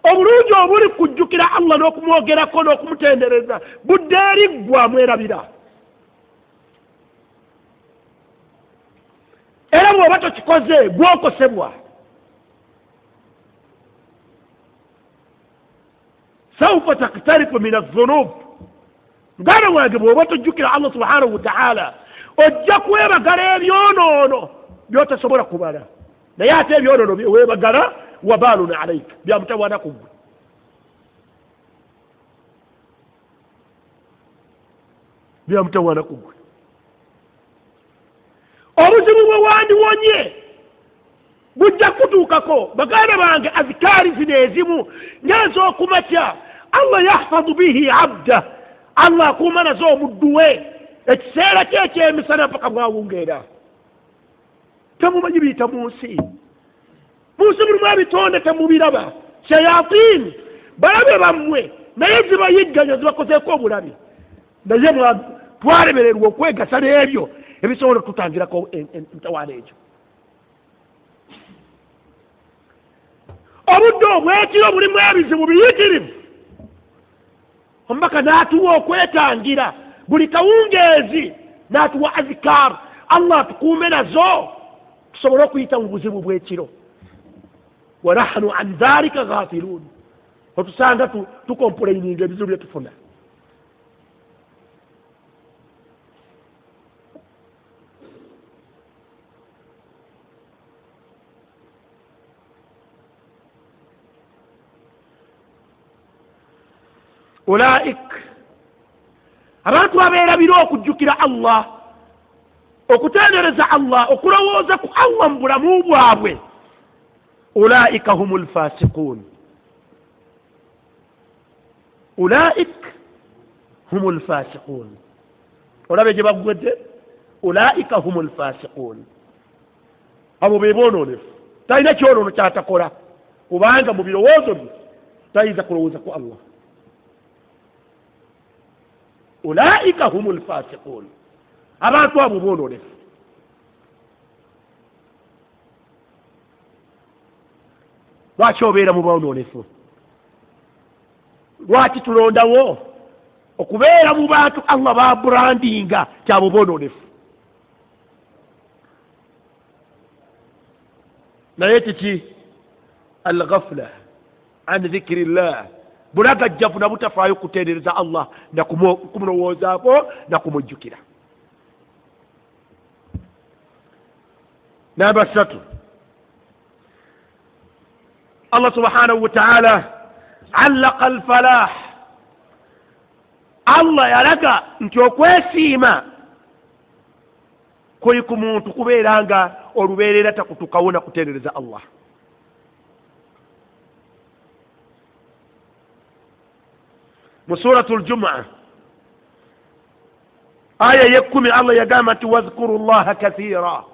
Obulungi obuli kujjukira Allah n'okumwogerako n'okumutendereza budde eri ggwe amwerabira. Era bw'oba tokikoze gw'okosebwa. Saufa taktarifu min azunub. Muganda wange bw'oba tojjukira Allah subhanahu wa ta'ala ojja kwebagala ebyonoono by'otasobola kubala, naye ate ebyonoono byeweebagala wabalun alaika, byamutawaana ku ggwe. Byamutawaana ku ggwe. Obuzibu bwe wandiwonye bujja kutuukako. Baganda bange, azikaari zino ezimu ng'ez'okumakya, Allah yahfadhu bihi abda, Allah akuuma nazo omuddu we ekiseera kye ekyemisana mpaka bwawungeera. Temumanyi biyita mu nsi, mu nsi mulimu ebitonde temubiraba, shayatini balabe bammwe, naye zibayigganya zibakozeeko obulabe. Naye twalemererwa okwegasa n'ebyo ebisobola okututangirako emitawaana egyo. Obudde obw'ekiro bulimu ebizibu biyitirivu. Omubaka n'atuwa okwetangira buli kawungeezi, n'atuwa azikaar, Allah atukuume nazo tusobole okuyita mu buzibu bw'ekiro. Wa nahnu an dhalika ghafilun, otusanga tukomplaininga ebizibu bye tufuna. Ulaik, abantu abeerabira okujjukira Allah, okutendereza Allah, okulowooza ku Allah mu bulamu bwabwe, ulaika humul fasiqun. Ulaik humul fasiqun. Olabe gye baggwedde, ulaika humul fasiqun, abo be boonoonefu. Talina kyonoono kyatakola, kubanga mu birowoozo bye tayinza kulowooza ku Allah. Ulaika humul fasiqun, abantu abo boonoonefu. Lwaki obeera mu boonoonefu? Lwaki tulondawo okubeera mu bantu Allah baburandinga kyabo boonoonefu? Naye kiki? Alghafla an dhikrillah, bulagajjavu na butafaayo kutendereza Allah na kumulowoozaako na kumujjukira. Namba 3, Allah subhanahu wa ta'ala allaqa alfalah. Allah yalaga nti okwesiima kuli ku muntu kubeera nga olubeerera takutukawo na kutendereza Allah. Mu suratul Jumu'ah aya ye-10, Allah yagamba nti wadhkuru llaha kathira,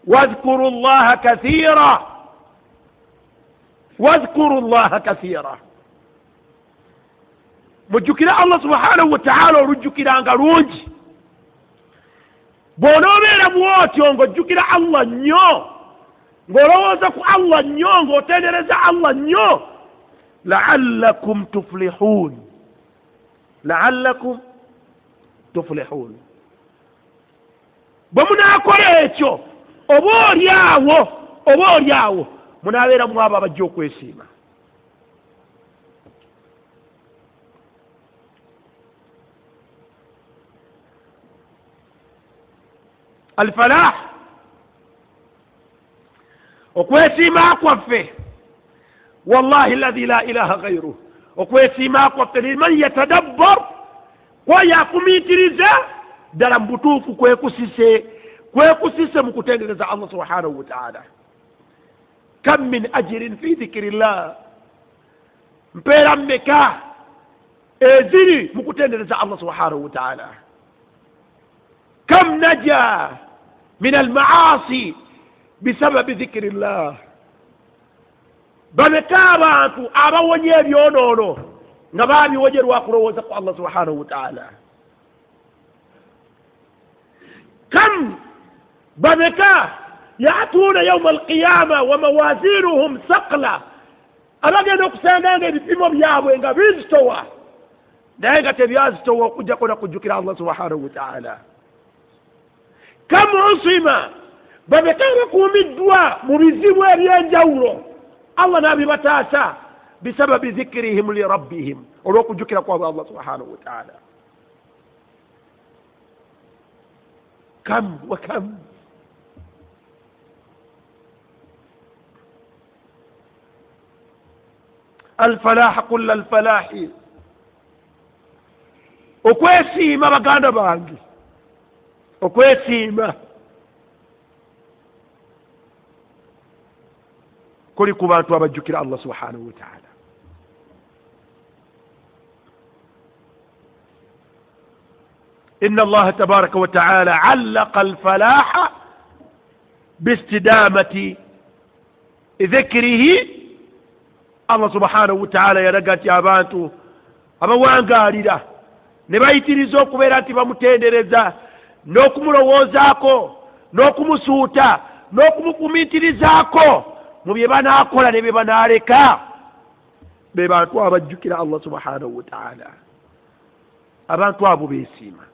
wadhkuru llaha kathira, wadhkuru llaha kathira. Mujjukire Allah subhanahu wa ta'ala olujjukiranga lungi. Bw'onoobeera bw'otyo ng'ojjukira Allah nnyo, ng'olowooza ku Allah nnyo, ng'otendereza Allah nnyo, la'allakum tuflihun, la'allakum tuflihun. Bwe munaakola ekyo, oba oli awo munaabeera mu abo abajja okwesiima. Alfalah, okwesiima kwaffe Wallahi alladhi la ilaha ghairuh, okwesiima kwaffe liman yatadabbar, kwoyo akumiitiriza ddala mu butuufu kwekusise mu kutendereza Allah subhanahu wa ta'ala. Kam min ajirin fi dhikrillah, mpeera mmeka eziri mu kutendereza Allah subhanahu wa ta'ala. Kam naja min almaasi bisababi dhikrillah, bameka abantu abawonye ebyonoono nga babiwonye lwa kulowooza ku Allah subhanahu wa ta'ala. Kam bameka yatuuna yauma alqiyama wa mawazinuhum saqla, abagenda okusanga nga ebipimo byabwe nga bizitowa, naye nga tebyazitowa okujjako nakujjukira Allah subhanahu wa ta'ala. Kam usima, bameka bakuumiddwa mu bizibu ebyenjawulo Allah n'abibataasa bisababi dhikrihim li rabbihim, olw'okujjukira kwabwe Allah subhanahu wa ta'ala. Kam wa kam. Alfalaha kulla alfalahi, okwesiima baganda bange, okwesiima kuli ku bantu abajjukira Allah subhanahu wa ta'ala. Inna Allaha tabaraka wa ta'ala allaqa alfalaha biistidamati dhikrihi. Allah subhanahu wa ta'ala yalaga nti abantu abawangaalira ne bayitiriza okubeera nti bamutendereza n'okumulowoozaako n'okumusuuta n'okumufumiitirizaako mu bye banaakola ne bye banaaleka, be bantu abajjukira Allah subhanahu wa ta'ala. Abantu abo beesiima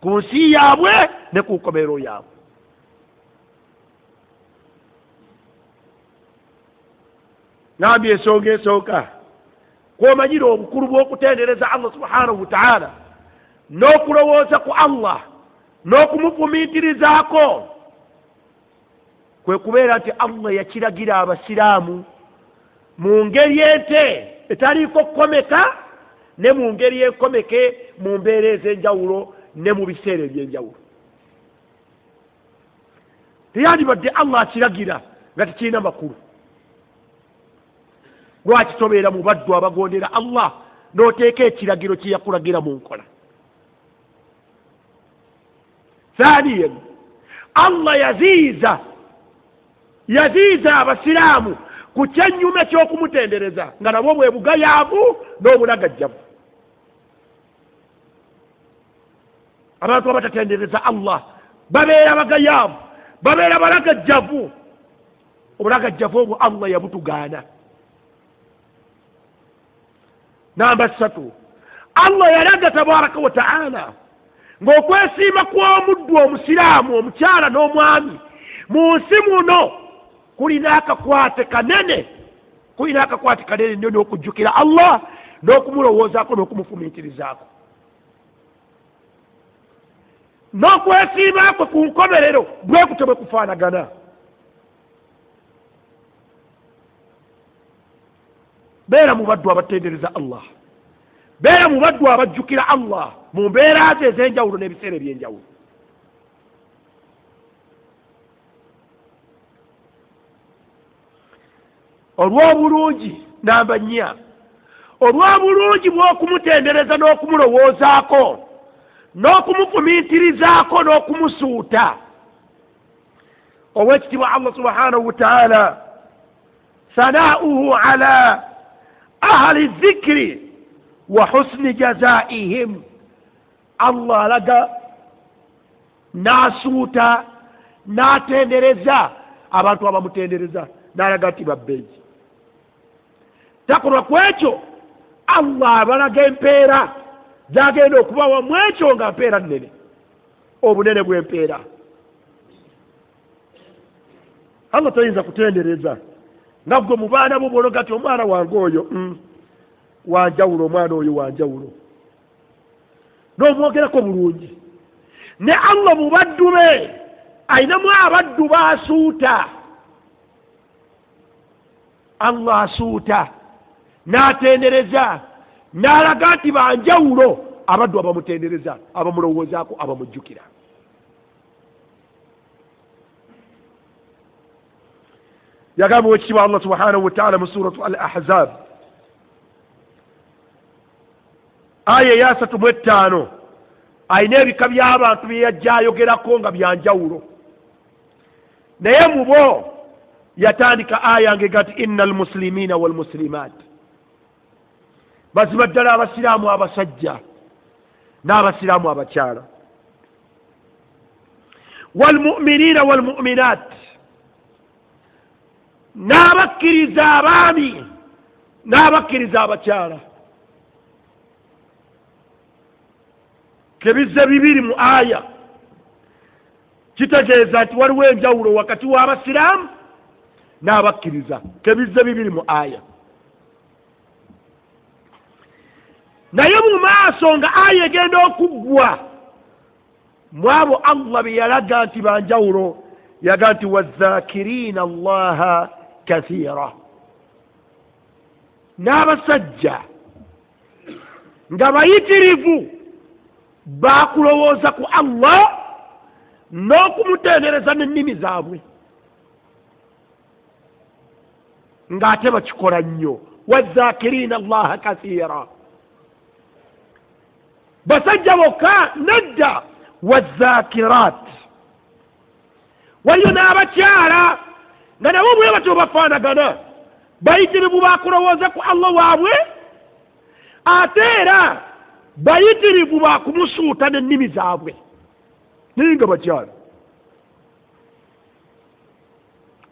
ku nsi yaabwe ne ku nkomerero yaabwe. Ngambye ensonga esooka kw'omanyira obukulu bw'okutendereza Allah subhanahu wa ta'ala n'okulowooza ku Allah n'okumufumiitirizaako, kwe kubeera nti Allah yakiragira abasiraamu mu ngeri ente etaliiko kukomeka ne mu ngeri enkomeke mu mbeera ez'enjawulo ne mu biseera eby'enjawulo. Teyandibadde Allah akiragira nga tekirina makulu. Lwaki tobeera mu baddu abagondera Allah n'oteeka ekiragiro kye yakulagira mu nkola? Thaniyan, Allah yaziiza abasiraamu ku kyennyume ky'okumutendereza nga nabwo bwe bugayaavu n'obulagajjavu. Abantu abatatendereza Allah babeera bagayaavu, babeera balagajjavu. Obulagajjavu obwo Allah yabutugaana. Namba 3, Allah yalaga tabaraka wa ta'ala ng'okwesiima kw'omuddu omusiraamu omukyala n'omwami mu nsi muno kulina akakwate kanene, kulina akakwate kanene nnyo n'okujjukira Allah n'okumulowoozaako n'okumufumiitirizaako. N'okwesiima kwe ku nkomerero bwe kutyo bwe kufaanagana. Beera mu baddu abatendereza Allah, beera mu baddu abajjukira Allah mu mbeera ze ez'enjawulo n'ebiseera eby'enjawulo. Olw'obulungi, namba 4, olw'obulungi bw'okumutendereza n'okumulowoozaako n'okumufumiitirizaako n'okumusuuta, ow'ekitiibwa Allah subhanahu wa ta'ala sanaa'uhu ala ahli dhikri wa husni jazaihim. Allah alaga n'asuuta n'atendereza abantu abamutendereza n'alaga nti babbeeyi. Takolwa ku ekyo Allah abalaga empeera zagenda okubawa mu ekyo nga mpeera nnene, obunene bw'empeera. Allah toyinza kutendereza nga ggwe mu baana bo bw'ologa nti omwana wange oyo wanjawulo, omwana oyo wanjawulo, n'omwogerako bulungi. Ne Allah mu baddu be ayinamu abaddu baasuuta. Allah asuuta n'atendereza n'alaga nti banjawulo abaddu abamutendereza, abamulowoozaako, abamujjukira. Yagamba owekitiibwa Allah subhanahu wataala mu suratu Al Ahzab aya eya 35, ayina ebika by'abantu bye yajja ayogerako nga byanjawulo, naye mu bo yatandika aya ngega nti inna almuslimina walmuslimat, mazima ddala abasiraamu abasajja n'abasiraamu abakyala, walmuminina walmuminat, n'abakkiriza abaami n'abakkiriza abakyala. Kebizze bibiri mu aya kitegeeza nti waliwo enjawulo wakati w'abasiraamu n'abakkiriza. Kebizze bibiri mu aya, naye mu maaso nga aya egenda okuggwa mwabo Allah bye yalaga nti banjawulo, yaga nti wazakirina Allaha kathira, n'abasajja nga bayitirivu bakulowooza ku Allah n'okumutendereza n'ennimi zaabwe, ng'ate bakikola nnyo. Wazakirina Allaha kathira, basajja bokka nedda, wazakirat, waliyo n'abakyala nga nabo bwe batyo bafaanagana, bayitirivu bakulowooza ku Allah waabwe, ate era bayitirivu bakumusuuta n'ennimi zaabwe, naye nga bakyala.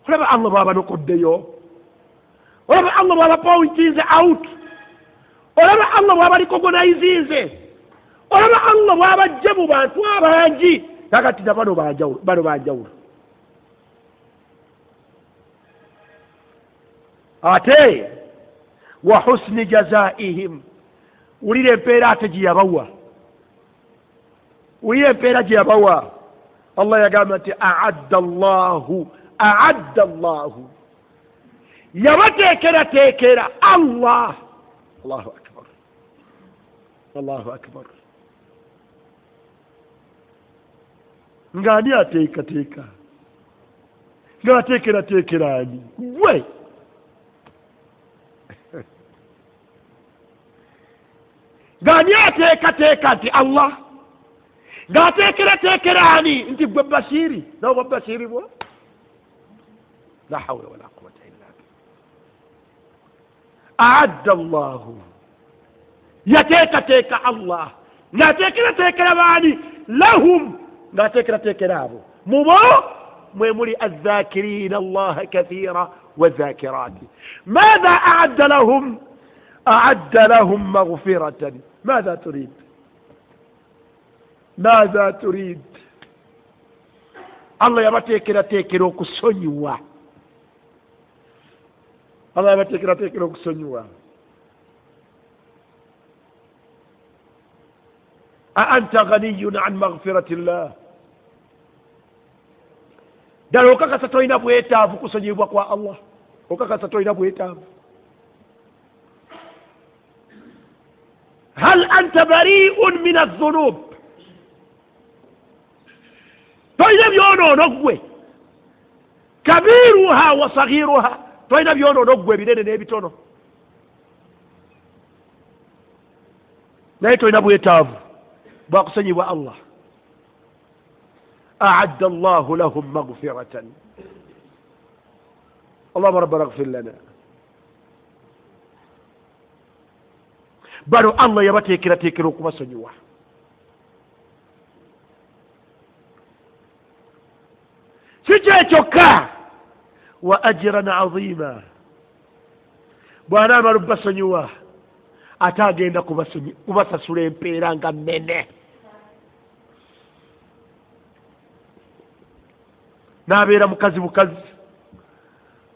Olaba Allah bw'abanokoddeyo, olaba Allah bw'abapointinze out, olaba Allah bw'abalikogonayizinze, olaba Allah bw'abajje mu bantu abangi, kakati na bano banjawulo, bano banjawulo. Ate wa husni jazaihim, wulira empeera ate gye yabawa, wulira empeera gye yabawa. Allah yagamba nti aadda Allahu, aadda Allahu, yabateekerateekera Allah. Allahu akbar, Allahu akbar. Ng'ani ateekateeka, ng'ateekerateekera ani? Gwe ng'ani ateekateeka nti Allah, ng'ateekerateekera ani nti gwe Bashiri, nawe bwa Bashiri bwo? La hawla wala quwwata illa billah. Aadda Allahu, yateekateeka Allah, ng'ateekerateekera baani? Lahum, ng'ateekerateekera abo mubo mwe muli azzakirina Allaha kathira wazakirati. Madha aadda lahum? Aadda lahum maghfiratan. Madha turid? Madha turid? Allah yabateekerateekera okusonyiwa, Allah yabateekerateekera okusonyiwa. A anta ghaniyun an maghfirati llah, ddala okakasa tolina bwetaavu kusonyibwa kwa Allah, okakasa tolina bwetaavu. Hal anta bariun min adh-dhunub, tolina byonoono ggwe, kabiruha wa saghiruha, tolina byonoono ggwe ebinene n'ebitono, naye tolina bwetaavu bwakusonyibwa Allah. Aadda Allahu lahum maghfiratan. Allahumma rabbana ighfir lana. Bano Allah yabateekerateekera okubasonyiwa. Si kyekyokka, wa ajran azima, bw'anaamala obbasonyiwa ate agenda kubasasula empeera nga nnene. N'abeera mukazi bukazi,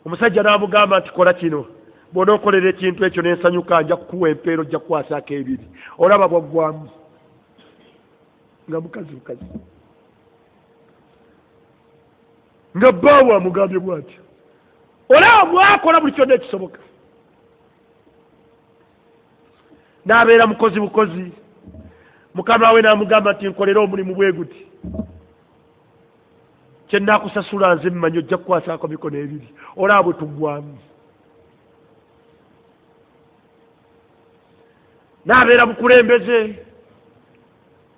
omusajja n'amugamba nti kola kino, bw'onookolera ekintu ekyo n'ensanyuka nja kukuwa empeera, ojja kukwasaako ebiri. Olaba bwaggwamu nga mukazi bukazi, nga bbaawe amugambye bw'atyo, Olaba bwakola buli kyonna ekisoboka, n'abeera mukozi bukozi. Mukama we n'amugamba nti nkolera omulimu bwe guti, kyenaakusasula nze mmanyi ojja kukwasaako mikono ebiri. Olaba bwe tuggwamu. N'abeera bukulembeze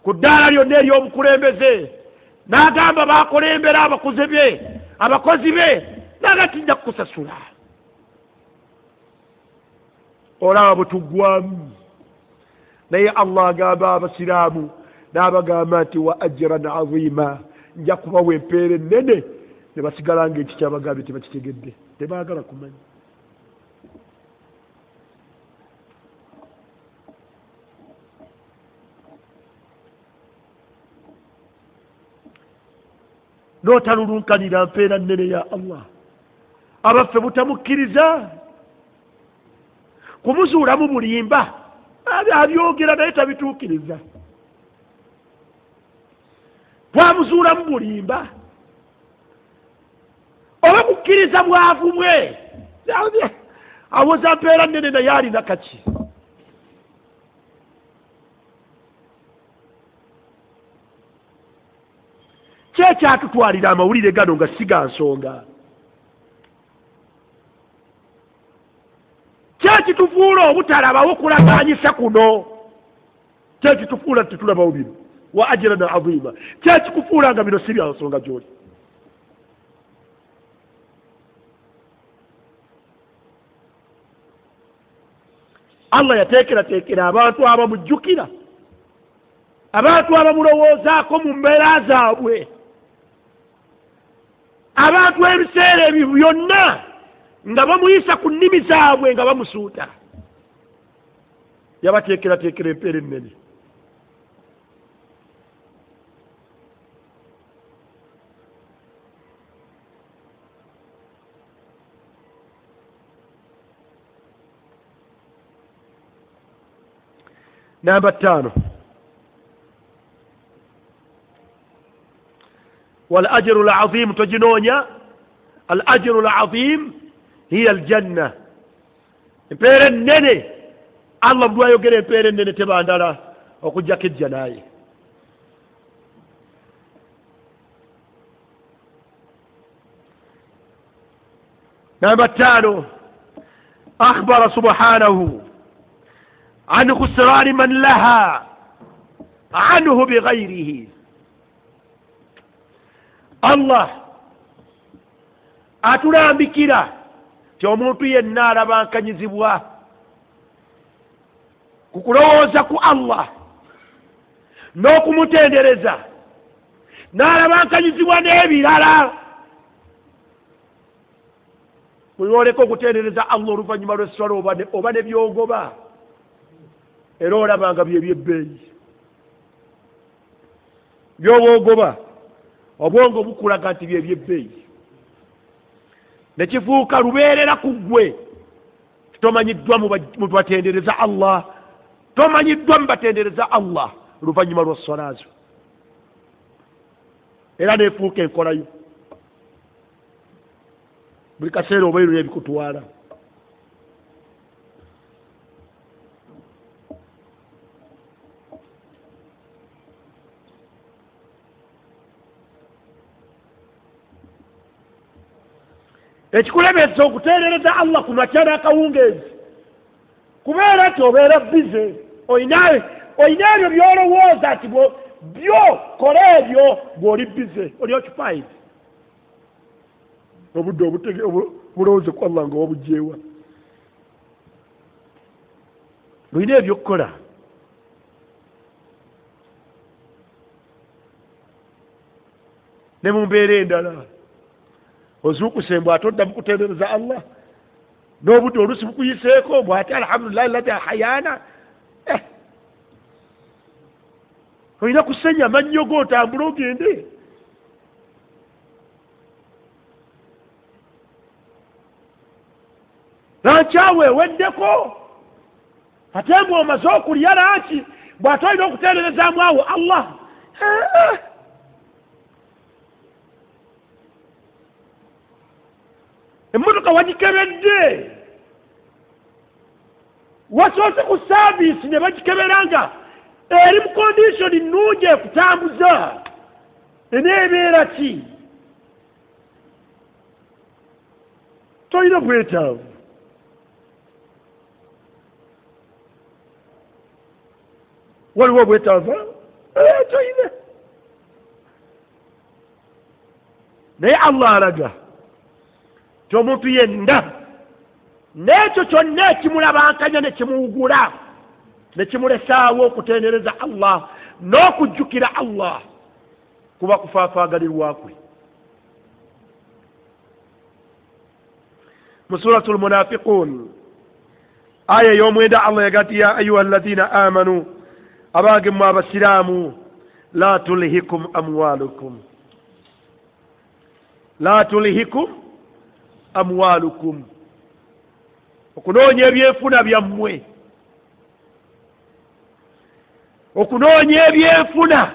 ku ddaala lyonna ery'obukulembeze, n'agamba bakulembera abakozi be, n'aga tijja kukusasula. Olaba bwe tuggwamu. Naye Allah agamba abasiraamu n'abagamba nti wa ajran azima, nja kubawa empeera ennene. Ne basigala nga ekyo kyabagambye tebakitegedde, tebaagala kumanya. N'otalulunkanira mpeera nnene ya Allah. Abaffe butamukkiriza kumuzuulamu bulimba, abyogera naye tabituukiriza. Twamuzuulamu bulimba oba kukkiriza bwavu bwe, awoza mpeera nnene naye alina kaki. Kyekyatutwalira amawulire gano nga si ga nsonga? Kyekitufuula obutalabawo kulaganyisa kuno? Kyekitufuula tetulabawo bino wa ajran azima? Kyekikufuula nga bino si bya nsonga gy'oli? Allah yateekerateekera abantu abamujjukira, abantu abamulowoozaako mu mbeera zaabwe, abantu ebiseera ebyo byonna nga bamuyisa ku nnimi zaabwe nga bamusuuta. Yabateekerateekera empeera ennene. Namba 5, wal ajru al-azim. Toginoonya al ajru al-azim hiya aljanna, empeera ennene. Allah bw'ayogera empeera ennene teba ndala okuggyako ejja naye. Namba 5, akhbara subhanahu an khusrani man laha anhu bighayrihi. Allah atulambikira ti omuntu yenna alabankanyizibwa ku kulowooza ku Allah n'okumutendereza, n'alabankanyizibwa n'ebirala. Bw'oleka okutendereza Allah oluvannyuma lw'esswala oba ne by'ogoba, era olaba nga bye by'ebbeeyi by'oba ogoba, obwongo bukulaga nti bye by'ebbeeyi, ne kifuuka lubeerera ku ggwe. Tomanyiddwa mu batendereza Allah, tomanyiddwa mu batendereza Allah luvannyuma lwa swala zo, era neefuuka enkolayo buli kaseera obairula ebikutwala. Ekikulemesa okuteerereza Allah ku makya n'akawungeezi kubeera nti obeera bize, olina ebyo by'olowooza nti byo kola ebyo bw'oli bize, oli occupied. Obudde obulowooze ku Allah nga wabuggyewa, olina ebyokukola. Ne mu mbeera endala ozuukuse mbw ate oddamu kutendereza Allah, n'obudde oluusi bukuyiseeko bw'ate alhamdulillahi allati ahyaana. Olina kusenya amannyo go otambule ogende. Lanki awo eweddeko, ate bw'omaze okulya lanki bw'ate olina okutenderezaamu awo Allah. Emmotoka wagikebedde, wasoose ku saaviisi ne bagikebera nga eri mu kondishoni nnungi ekutambuza, eneebeera ki? Tolina bwetaavu. Waliwo obwetaavu? Tolina. Naye Allah alaga nti omuntu yenna n'ekyo kyonna ekimulabankanya ne kimuwugula ne kimulesaawo okutendereza Allah n'okujjukira Allah kuba kufaafaagalirwa kwe. Mu suratu lmunafiqun aya ey'omwenda Allah yaga nti ya ayuha alladhina amanu, abange mmwe abasiraamu, la tulhikum amwalukum, la tulhikum amwalukum, okunoonya ebyenfuna byammwe, okunoonya ebyenfuna,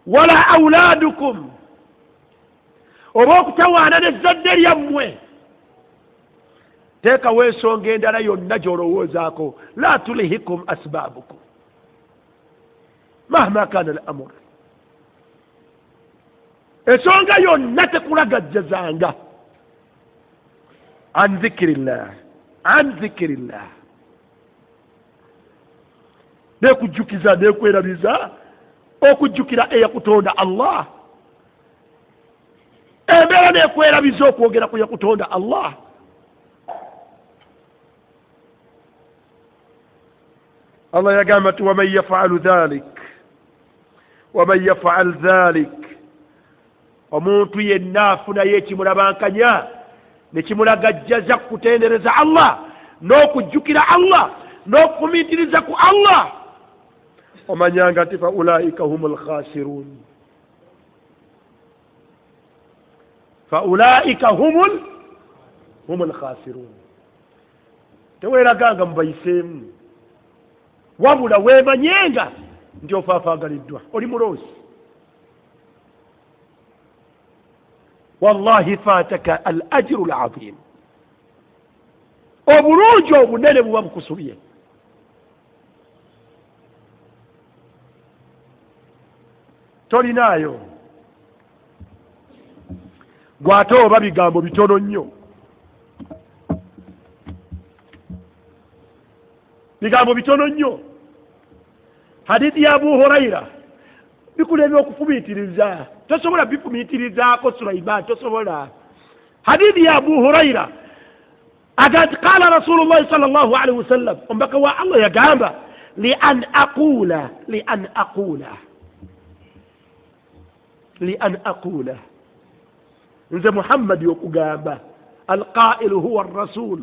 wala auladukum, oba okutawaana n'ezzadde lyammwe. Teekawo ensonga endala yonna gy'olowoozaako, la tulhikum asbaabukum mahma kana al amur, ensonga yonna tekulagajjazanga an dhikirillah, an dhikirillah, nekujjukiza nekwerabiza okujjukira eyakutonda Allah, embeera nekwerabiza okwogera ku yakutonda Allah. Allah yagamba nti waman yafalu dhalik, waman yafal dhalik, omuntu yenna afunayo ekimulabankanya ne kimulagajjaza kutendereza Allah n'okujjukira Allah n'okufumiitiriza ku Allah, omanyanga nti fa ulaika humul khasirun, fa ulaika humul khasirun. Teweeraganga mubayiseemu, wabula weemanyenga nti ofaafaagaliddwa, oli muloosi. Wallahi fataka al ajru al azim, obulungi obunene buba bukusubye. Tolinaayo gwate oba bigambo bitono nnyo, bigambo bitono nnyo. Hadithi ya Abu Huraira bikulema okufumiitiriza, tosobola bifumiitirizaako Sulaiman, tosobola. Hadithi ya Abu Huraira agati qala Rasulullahi sallallahu alaihi wasallam, omubaka wa Allah yagamba li an aqula, li an aqula, li an aqula, nze Muhammadi okugamba, alqailu huwa rasul,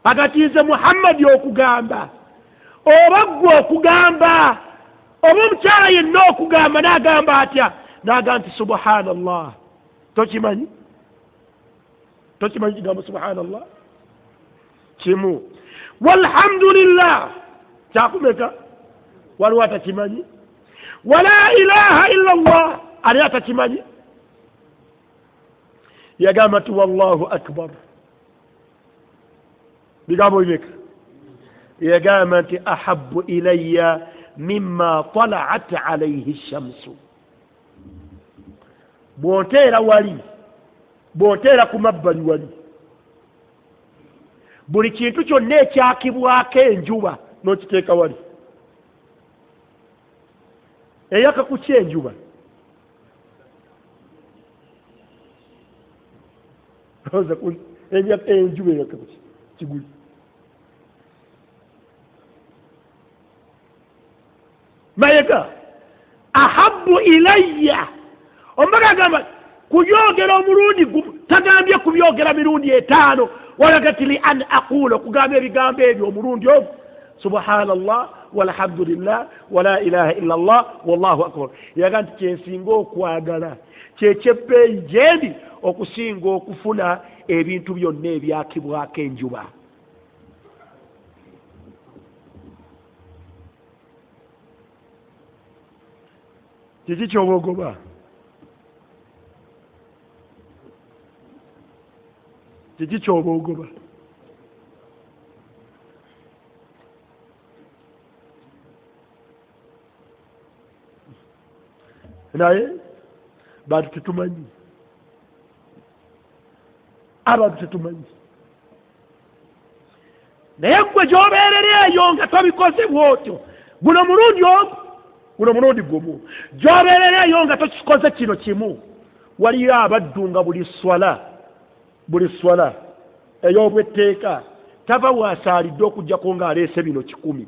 agati nze Muhammadi okugamba, oba ggwe okugamba, oba omukyala yenna okugamba, n'agamba atya? N'agamba nti subhanallah. Tokimanyi? Tokimanyi kigambo subhanallah? Kimu. Walhamdulillah kyakumeka, waliwo atakimanyi? Wala ilaha illa Allah, ali atakimanyi? Yagamba nti wallahu akbar. Bigambo bimeka? Yagamba nti ahabbu ilayya mimma talaat alayhi shamsu, bw'onteera wali, bw'onteera ku mabbali wali, buli kintu kyonna ekyakibwako enjuba n'okiteeka wali, eyaka ku ki enjuba? Enjuba eyaka ku ki? Kiguli. Mayega ahabbu ilayya, omubaka agamba kubyogera omulundi gumu, tagambye kubyogera mirundi 5, walagati li an aqula, okugamba ebigambo ebyo omulundi ogwo, subhanallah walhamdulillah wala ilaha illa Allah wallahu akbar. Yaga nti kyensinga okwagala kyekyebbeeyi gyendi okusinga okufuna ebintu byonna ebyakibwako enjuba. Kiki kyoba ogoba? Kiki kyoba ogoba? Naye bantu tetumanyi, abantu tetumanyi. Naye gwe gy'obeerera eyo nga tobikoze bw'otyo, guno mulundi omu, guno mulundi gumu, gy'obeerera eyo nga tokikoze kino kimu, waliyo abaddu nga buli swala, buli swala ey'obwetteeka tava waasaalidde okuggyako ng'aleese bino 100.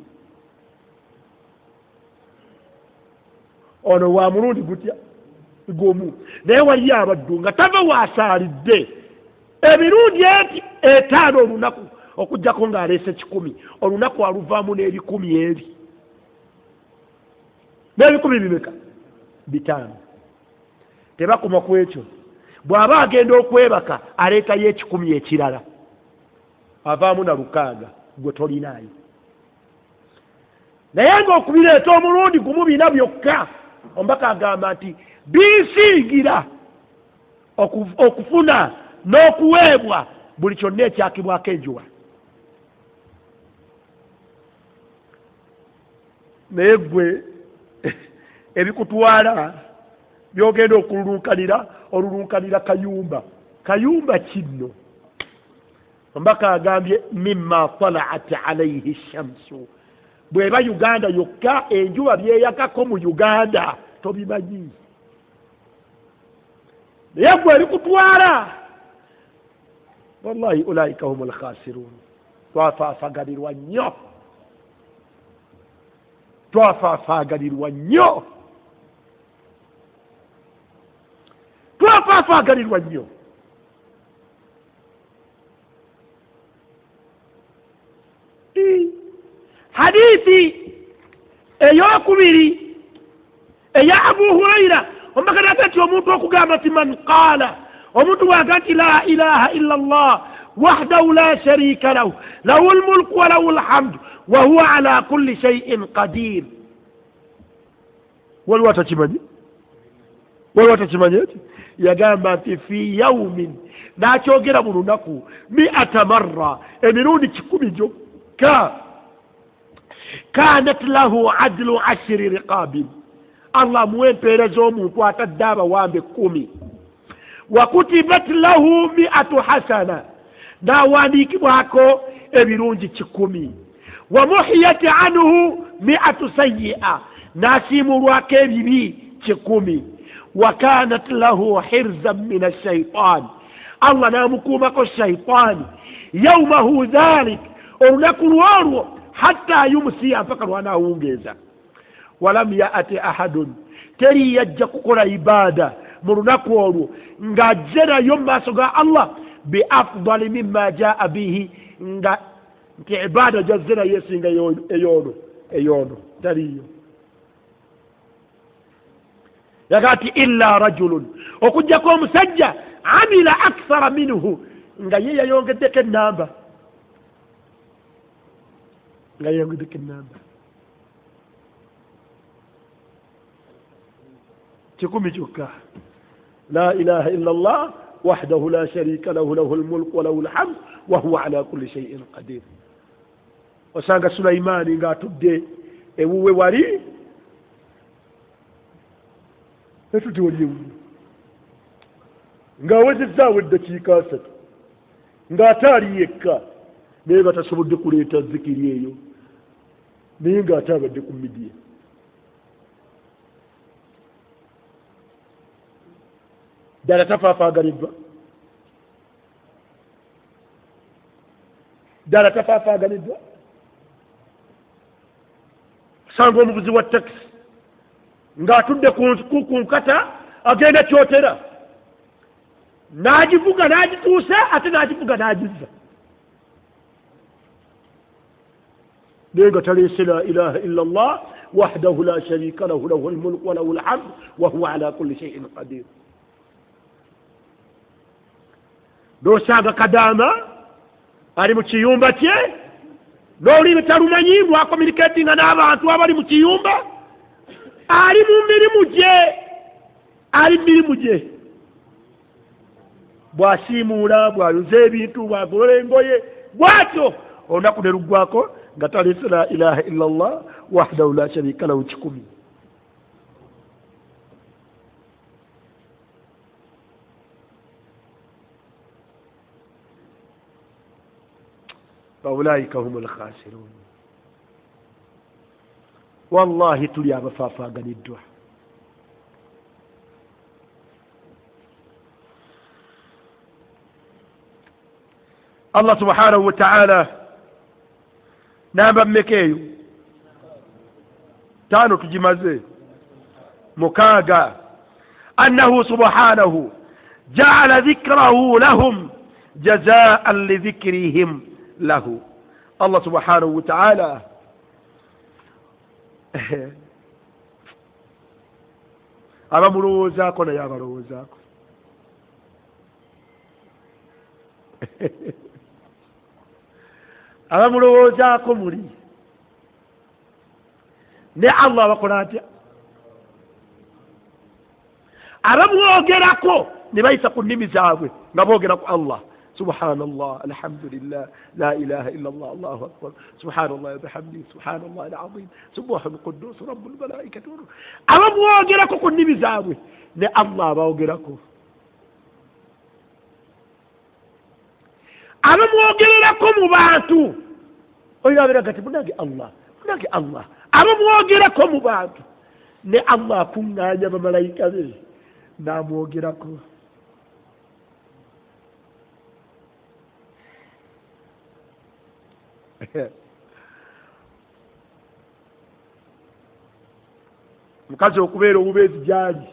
Ono wa mulundi gutya? Gumu. Naye waliyo abaddu nga tava waasaalidde emirundi 5 olunaku okuggyako ng'aleese 100. Olunaku aluvaamu n'ebikumi ebi, n'ebikumi bimeka? 5. Tebakoma ku ekyo, bw'aba agenda okwebaka aleetayo 100 ekirala, avaamu na 6 gwe tolinaayo. Naye ng'okubireeta omulundi gumu 4 byokka, omubaka agamba nti binsingira okufuna n'okuweebwa buli kyonna ekyakibwako enjuba. Naye gwe ebikutwala byogenda okululunkanira, olulunkanira kayumba. Kayumba kino omubaka agambye mimma talaat alaihi shamsu, bw'eba Uganda yokka enjuba byeyakako mu Uganda tobimanyi. Naye gwe ebikutwala, wallahi ulaika humul khasirun. Twafaafaganirwa nnyo, twafaafaganirwa nnyo, twafaafaganirwa nnyo. Hadithi eyokubiri eya Abu Huraira, omubaka nti omuntu okugamba nti man qaala, omuntu bw'agamba nti la ilaha illa Allah wahdahu la sharika lahu lahu lmulku wa lahu lhamdu wa huwa ala kulli shay'in qadir. Waliwo atakimanyi? Waliwo atakimanyi eki? Yagamba nti fi yaumin, n'akyogera mu lunaku 100 marra, emirundi 100 gyokka, kanat lahu adlu 10 riqabin, Allah amuwa empeera z'omuntu atadde abawambe 10. Wa kutibat lahu 100 hasana, n'awandiikibwako ebirungi 100. Wa muhiyat anhu 100 sayyi'a, n'asiimulwako ebibi 100. Wa kanat lahu hirzan min ashaitan, Allah n'amukuumako shaitaani yaumahu dhalik, olunaku lwolwo, hatta yumsiya, mpaka lwanaawungeeza. Walam yaati ahadun, teri yajja kukola ibaada mu lunaku olwo ng'ajje nayo mu maaso ga Allah bi afdali mimma jaa bihi, nga nti ibaada gyazze nayo esinga eyoono, eyoono taliyo. Yaga nti illa rajulun, okuggyako omusajja amila akthara minhu, nga ye yayongeddeko ennamba, nga yayongeddeko ennamba 100 kyokka. La ilaha illa Allah wahdahu la sharika lahu lahu lmulku wa lahu lhamdu wa huwa ala kulli shay'in qadir. Osanga Sulaimaani ng'atudde ewuwe wali, etudde wali ewuwe, ng'awezezzaawo eddakiika 3, ng'ate ali yekka, naye nga tasobodde kuleeta zikiri eyo, naye ng'ate abadde ku midiya. Ddala tafaafaganiddwa, ddala tafaafaganiddwa. Osanga omuvuzi wa takisi ng'atudde ku nkata agenda kyotera, n'agivuga n'agituusa, ate n'agivuga n'agizza, naye nga taleese la ilaha illa Allah wahdahu la sharika lahu lahu lmulku wa lahu lhamdu wa huwa ala kulli shay'in qadir. N'osanga Kadaama ali mu kiyumba kye, n'olulimi talumanyi, lwakominiketinga n'abantu abali mu kiyumba, ali mu mirimu gye, ali mu mirimu gye. Bw'asiimuula, bw'ayoza ebintu, bw'agolola engoye, bw'atyo olunaku ne luggwako nga taleese la ilaha illa Allah wahdahu la sharika lahu 100. Faulaika humul khasirun. Wallahi tuli abafaafaganiddwa. Allah subhanahu wa ta'ala namba mmeka eyo? 5 tugimaze. 6, annahu subhanahu ja'ala dhikrahu lahum jazaan lidhikrihim lahu. Allah subhanahu wa ta'ala abamulowoozaako naye abalowoozaako. Abamulowoozaako muli ne Allah abakola atya? Abamwogerako ne bayisa ku nnimi zaabwe nga boogera ku Allah. Subhanallah, alhamdulillah, la ilaha illa Allah, Allahu akbar, subhanallah wa bihamdihi, subhanallah alazim, subhanal quddus rabbul malaikati. Abamwogerako ku nnimi zaabwe ne Allah abaogerako. Abamwogererako mu bantu, oyo abeera kati munange Allah, munange Allah. Abamwogerako mu bantu ne Allah akuŋŋaanya bamalayika be n'amwogerako. Mukazi okubeera obubeezi gy'ali,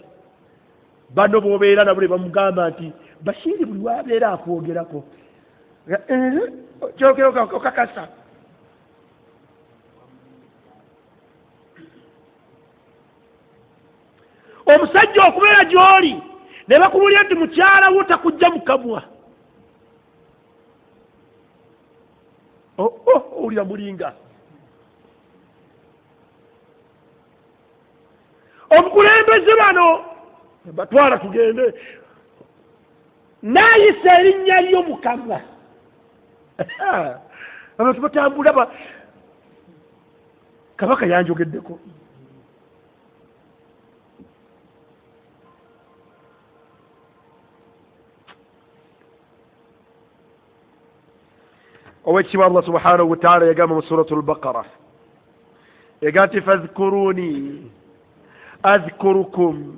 bano b'obeera nabo ne bamugamba nti Bashiri buli wabeera akwogerako kyogera okakasa. Omusajja okubeera gy'oli ne bakubuulira nti mukyala wo takujja mu kamwa, owulira mulinga. Omukulembeze bano batwala tugende, naayisa erinnya lyo mu kamwa. Abantu batambula, kabaka yanjogeddeko. Owekitiibwa Allah subhanahu wa ta'ala yagamba mu suratul Baqara, yagamba nti fadhkuruni adhkurukum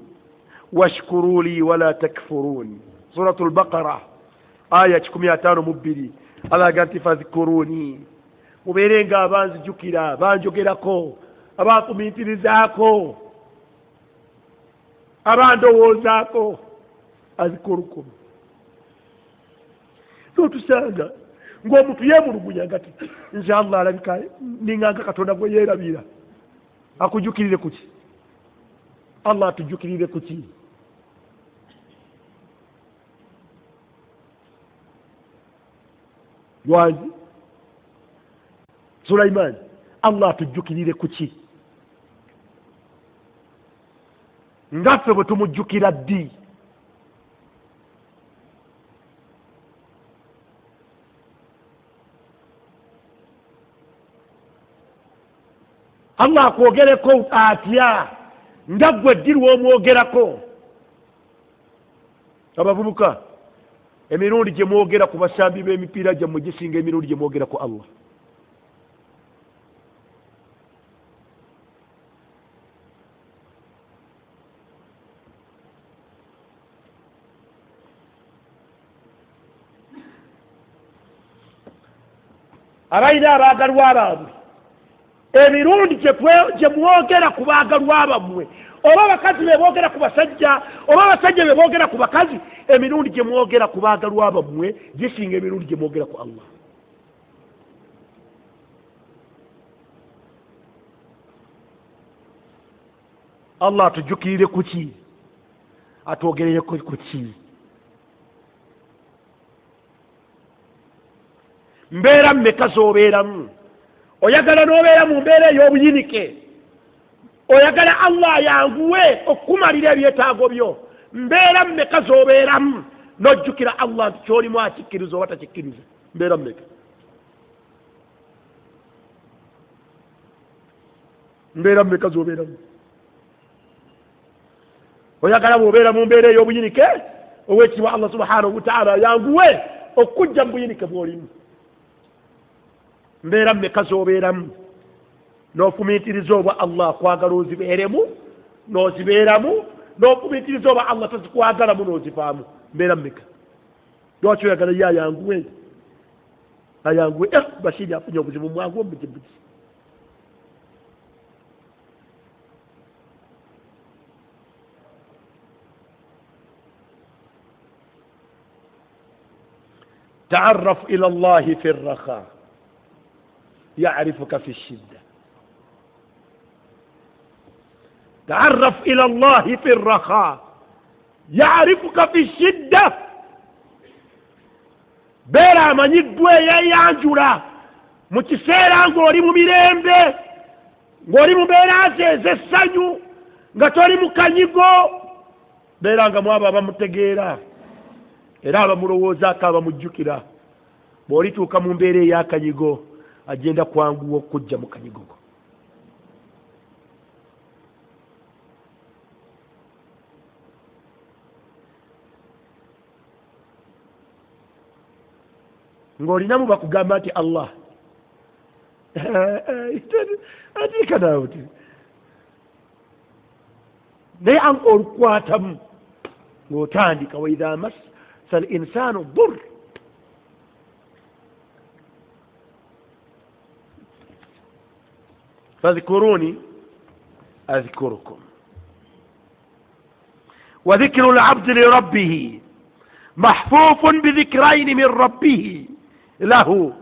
washkuruli wala takfurun. Suratul Baqara aya 152. Allah agamba nti fadhkuruni, mubeere nga abanzijukira, banjogerako, abakumiitirizaako, abandowoozaako, adhkurukum. N'otusanga ng'omuntu yeemulugunya nga ti nze Allah alabika ninganga Katonda gwe yeerabira. Akujjukirire ku ki? Allah atujjukirire ku ki? Lwangi Sulaiman, Allah atujjukirire ku ki? Nga ffe bwe tumujjukira ddi? Allah akwogereko atya nga ggwe ddi lw'omwogerako? Abavubuka, emirundi gye mwogera ku basambi b'emipiira gyammwe gisinga emirundi gye mwogera ku Allah. Abalina abaagalwa baabwe, emirundi gye mwogera ku baagalwa bammwe, oba abakazi be boogera ku basajja, oba abasajja be boogera ku bakazi, emirundi gye mwogera ku baagalwa bammwe gisinga emirundi gye mwogera ku Allah. Allah atujjukirire ku ki? Atwogerere ku ki? Mbeera mmeka z'obeeramu? Oyagala n'obeera mu mbeera ey'obuyinike, oyagala Allah ayanguwe okukumalira ebyetaago byo. Mbeera mmeka z'obeeramu N'ojjukira Allah nti kyolimu akikkiriza oba takikkiriza. Mbeera mmeka? Mbeera mmeka z'obeeramu? Oyagala bw'obeera mu mbeera ey'obuyinike, owekitiibwa Allah subhanahu wataala ayanguwe okujja mu buyinike bw'olimu. Mbeera mmeka z'obeeramu n'ofumiitiriza oba Allah akwagala ozibeeremu n'ozibeeramu, n'ofumiitiriza oba Allah tazikwagalamu n'ozivaamu. Mbeera mmeka? Lwaki oyagala ye ayanguwe? Ayanguwe, Bashiri afunye obuzibu, mwanguwe mubuzibuzi. تعرف إلى الله في الرخاء يعرفك في الشدة. تعرف إلى الله في الرخاء يعرفك في الشدة. Beera amanyiddwa eyeeyanjula mu kiseera ng'oli mu mirembe, ng'oli mu mbeera ze ez'essanyu, nga toli mu kanyigo. Beera nga mwabo abamutegeera era abamulowoozaako, abamujjukira. Bw'olituuka mu mbeera ey'akanyigo, agenda kwanguwa okujja mu kanyigo. Ng'olinamu bakugamba nti Allah ateeka naawe, naye olukwatamu ng'otandika waidha massa al insanu dur. Fadhkuruni adhkurukum. Wa dhikru al-abdi li rabbih mahfufun bidhikrayn min rabbih lahu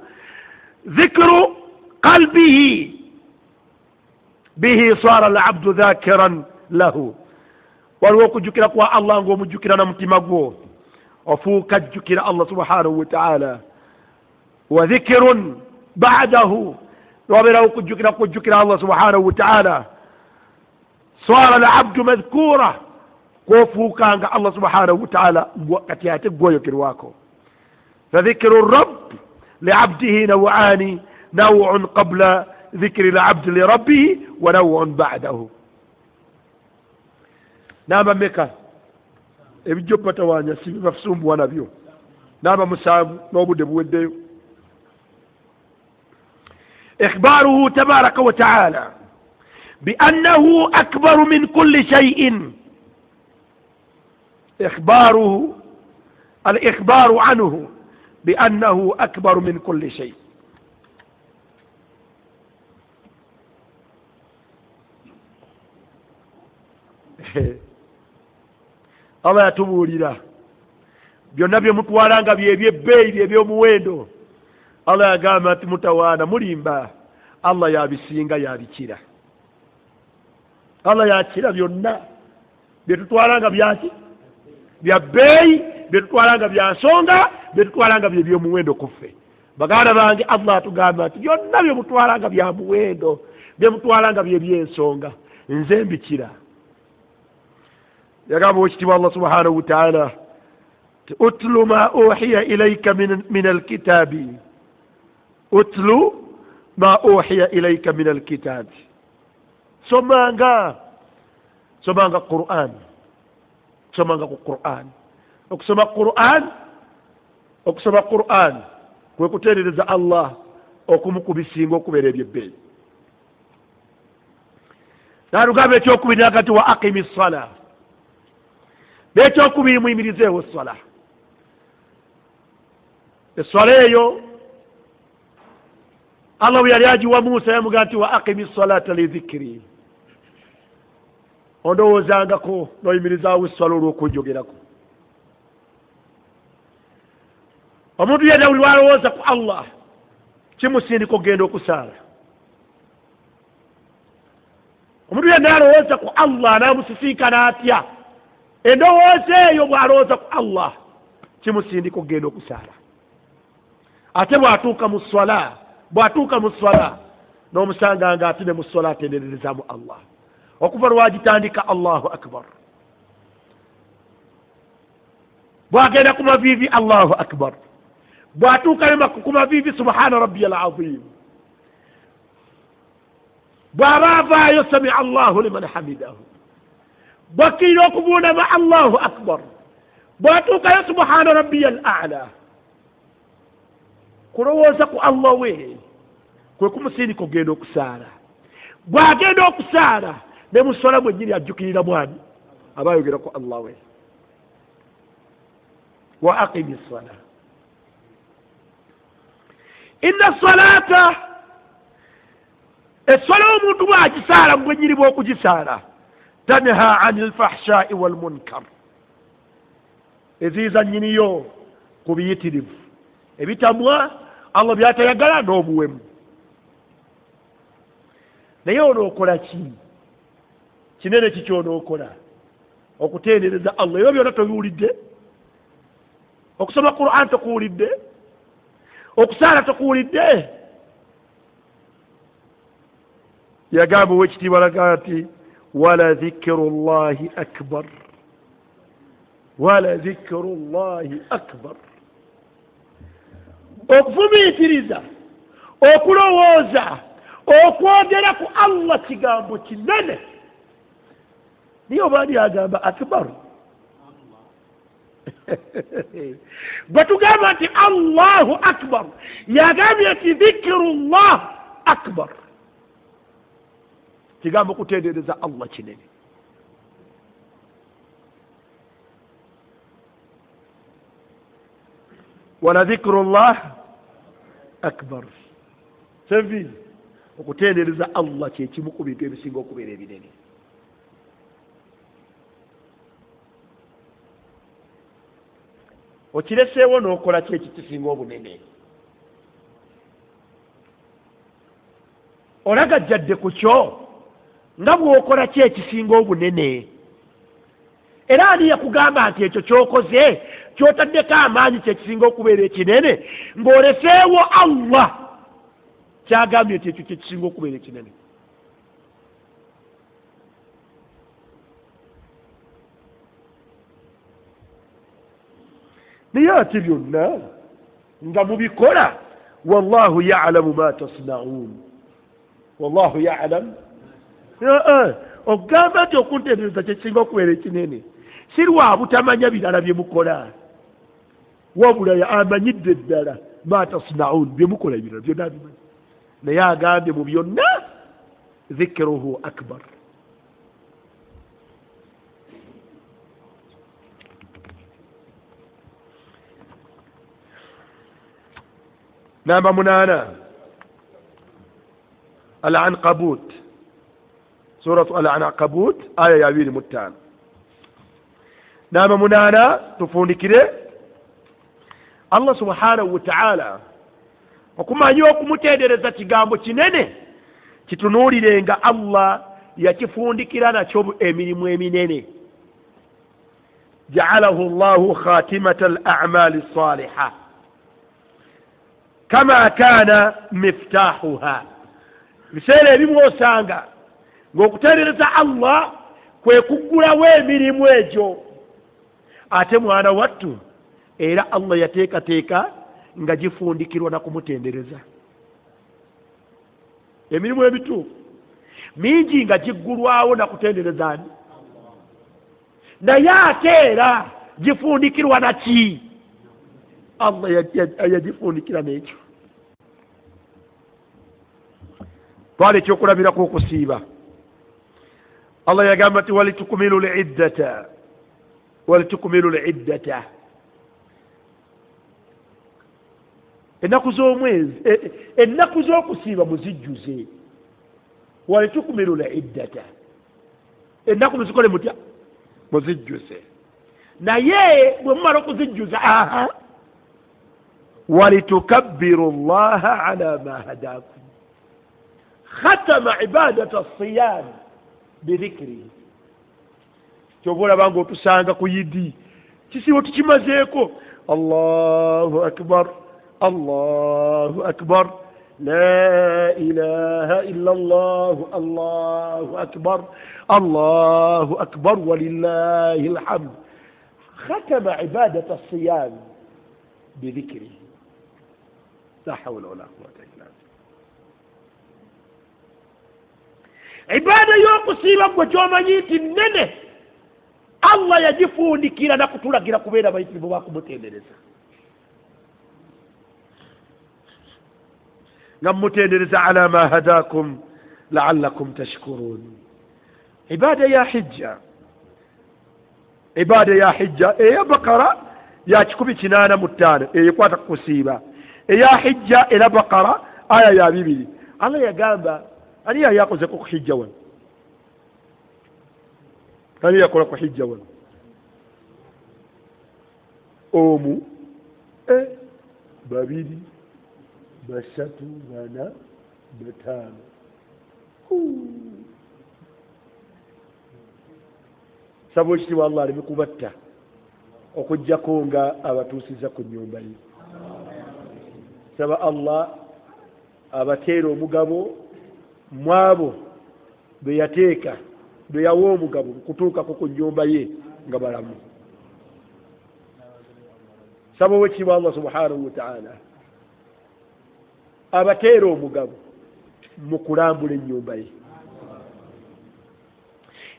dhikru qalbihi bihi sara al-abdu dhakiran lahu. Waliwo okujjukira kwa Allah ng'omujjukira na mutima gwo, ofuuka ajjukira Allah subhanahu wa ta'ala. Wa dhikrun ba'dahu, wabeerawo okujjukira kujjukira Allah subhanahu wa ta'ala. Sara al-abdu madhkura, kwofuukanga Allah subhanahu wa ta'ala kati ate gwoyogerwako. Fadhikru rabb liabdihi naw'ani, naw'un qabla dhikri al-abdi li rabbihi wa naw'un ba'dahu. Namba mmeka? Ebijjo batawaanya si bibasumbuwa nabyo. Namba 7 n'obudde buweddeyo. إخباره تبارك وتعالى بأنه أكبر من كل شيء. إخباره الإخبار عنه بأنه أكبر من كل شيء. Allah yatubuulira byonna bye mutwala nga byebyebbeeyi, byeby'omuwendo. Allah yagamba nti mutawaana, mulimba. Allah yabisinga, yabikira. Allah yakira byonna bye tutwala nga byaki bya bbeeyi, bye tutwala nga bya nsonga, bye tutwala nga byeby'omuwendo ku ffe. Baganda bange, Allah atugamba nti byonna bye mutwala nga bya muwendo, bye mutwala nga byeby'ensonga, nze mbikira. Yagamba owekitiibwa Allah subhanahu wa ta'ala, utlu ma uhiya ilayka min alkitabi, utlu ma uhiya ilayka min alkitabi. Somanga, somanga Qur'an, somanga ku Qur'an. Okusoma Qur'an, okusoma Qur'an kwe kutendereza Allah okumukubisinga okubeera ebyebbeeyi. N'alugamba ekyokubiri nakati wa aqimi ssala, n'ekyokubiri muyimirizeewo esswala. Esswala eyo Allah bwe yali agiwa Musa yamugamba nti wa aqimi ssalata lidhikri, ondowoozangako n'oyimirizaawo esswala olw'okunjogerako. Omuntu yenna buli lwalowooza ku Allah kimusindika okugenda okusaala. Omuntu yenna alowooza ku Allah n'amusisinkana atya, endowooza eyo bw'alowooza ku Allah kimusindika okugenda okusaala. Ate bw'atuuka mu swala, bw'atuuka mu swala n'omusanga nga ate ne mu swala atenderezaamu Allah okuva lwagitandika Allahu akbar. Bwagenda ku maviivi, Allahu akbar. Bw'atuuka ku maviivi, subhana rabbiya al azim. Bw'aba avaayo, samia Allahu liman hamidahu. Bwakkirira okuvuunama, Allahu akbar. Bw'atuukayo, subhana rabbiya al ala. Kulowooza ku Allah we kwe kumusindika okugenda okusaala. Bw'agenda okusaala ne musola mwennyini ajjukirira mwani aba ayogera ku Allah we. Wa aqimi ssala, inna salata, essola omuntu bw'agisaala mu bwennyini bw'okugisaala, tanha ani lfahshai walmunkar, eziiza nnyiniyo ku biyitirivu ebitamwa Allah byatayagala n'obuwemu. Naye onookola ki kinene ki kyonookola okutendereza Allah? Ebyo byonna tobiwulidde, okusoma Quran tokuwulidde, okusaala tokuwulidde. Yagamba owekitiibwa laga nti wala dhikiru llahi akbar, wala dhikiru llahi akbar. Okufumiitiriza, okulowooza, okwogera ku Allah kigambo kinene. Naye obaani agamba akbar? Bwe tugamba nti Allahu akbar, yagambye nti dhikiru llah akbar, kigambo kutendereza Allah kinene. Wala dhikiru llah akbar, sevi okutendereza Allah kyekimu ku bintu ebisinga okubeera ebinene. Okireseewo n'okola ki ekikisinga obunene? Olagajjadde ku kyo nga bw'okola ki ekisinga obunene? Era ani yakugamba nti ekyo ky'okoze ky'otaddeko amaanyi kyekisinga okubeera ekinene, ng'oleseewo Allah kyagambye nti ekyo kyekisinga okubeera ekinene? Naye ate byonna nga mubikola, wallahu yalamu ma tasnaun, wallahu yalamu. Okugamba nti okuntendereza kyekisinga okubeera ekinene si lwa butamanya birala bye mukola, wabula amanyidde ddala ma tasnaun, bye mukola ebirala byonna abimanyi, naye agambye mu byonna dhikiruhu akbar. Namba 8, Al-Ankabut, suratu Al-Ankabut aya ya 25. Namba 8, tufundikire Allah subhanahu wa ta'ala okumanya okumutendereza kigambo kinene, kitunuulire nga Allah yakifundikira nakyo emirimu eminene. Ja'alahu Allahu khatimata al-a'mali as-salihah kama kana miftahuha. Biseera ebimu osanga ng'okutendereza Allah kwe kuggulawo emirimu egyo. Ate mwana wattu era Allah yateekateeka nga gifundikirwa na kumutendereza. Emirimu emituufu mingi nga giggulwawo na kutendereza ani, naye ate era gifundikirwa na ki? Allah yagifundikira n'ekyo. Twala ekyokulabirako okusiiba. Allah yagamba nti walitukumilu liddata, walitukumilu liddata, ennaku z'omwezi, ennaku z'okusiiba muzijjuze. Walitukumilu liddata, ennaku muzikole mutya? Muzijjuze. Naye bwe mumala okuzijjuza, aha, walitukabbiru llaha ala ma hadakum. Khatama ibadata siyam bidhikrihi. Kyova olaba ng'otusanga ku yidi kisiibo tukimazeeko, Allahu akbar, Allahu akbar, la ilaha illa Allah, Allahu akbar, Allahu akbar walillahi alhamd. Khatama ibadata siyam bidhikrihi. La hawla wala quwwata illa billah. Ibada y'okusiiba gwe kyomanyi nti nnene, Allah yagifundikira nakutulagira kubeera bayitirivu bakumutendereza, nga mmutendereza ala ma hadakum laallakum tashkurun. Ibada ya hijja, ibada ya hijja eya Bakara ya 185 ekwata kusiiba, eya hijja era Bakara aya ya 2. Allah yagamba, ani yakoze ku hijja wano? Ani yakola ku hijja wano? Omu, babiri, basatu, bana, bataano. Saba ekitiibwa Allah aleme kubatta okuggyako nga abatuusiza ku nnyumba ye. Saba Allah abateera omugabo mwabo be yateeka, be yawa omugabo kutuukako ku nnyumba ye nga balamu. Saba owekitiibwa Allah subhanahu wa ta'ala abateera omugabo mu kulambula ennyumba ye.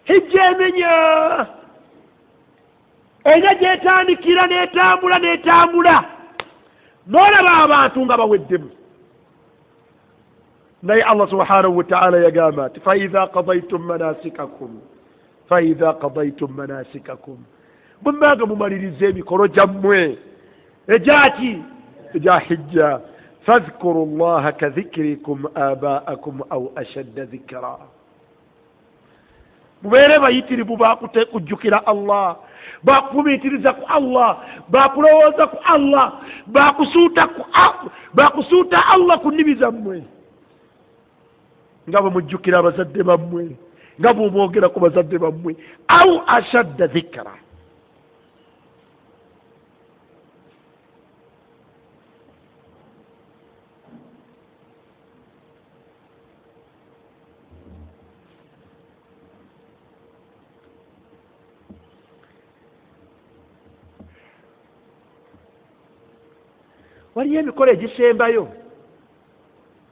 Hijja emenya era gyetandikira n'etambula n'etambula, n'olaba abantu nga baweddemu. Naye Allah subhanahu wa ta'ala yagamba nti faidha qadaytum manasikakum, faidha qadaytum manasikakum, bwe mubanga mumaliriza emikolo gyammwe egyaki, egya hijja, fadhkuru llaha kadhikrikum abaakum au ashadda dhikra. Mubeere bayitirivu bakujjukira Allah, bakufumiitiriza ku Allah, bakulowooza ku Allah, bakusuuta Allah ku nnimi zammwe, nga bwe mujjukira abazadde bammwe, nga bwe mwogera ku bazadde bammwe, au ashadda dhikra. Waliyo emikolo egisembayo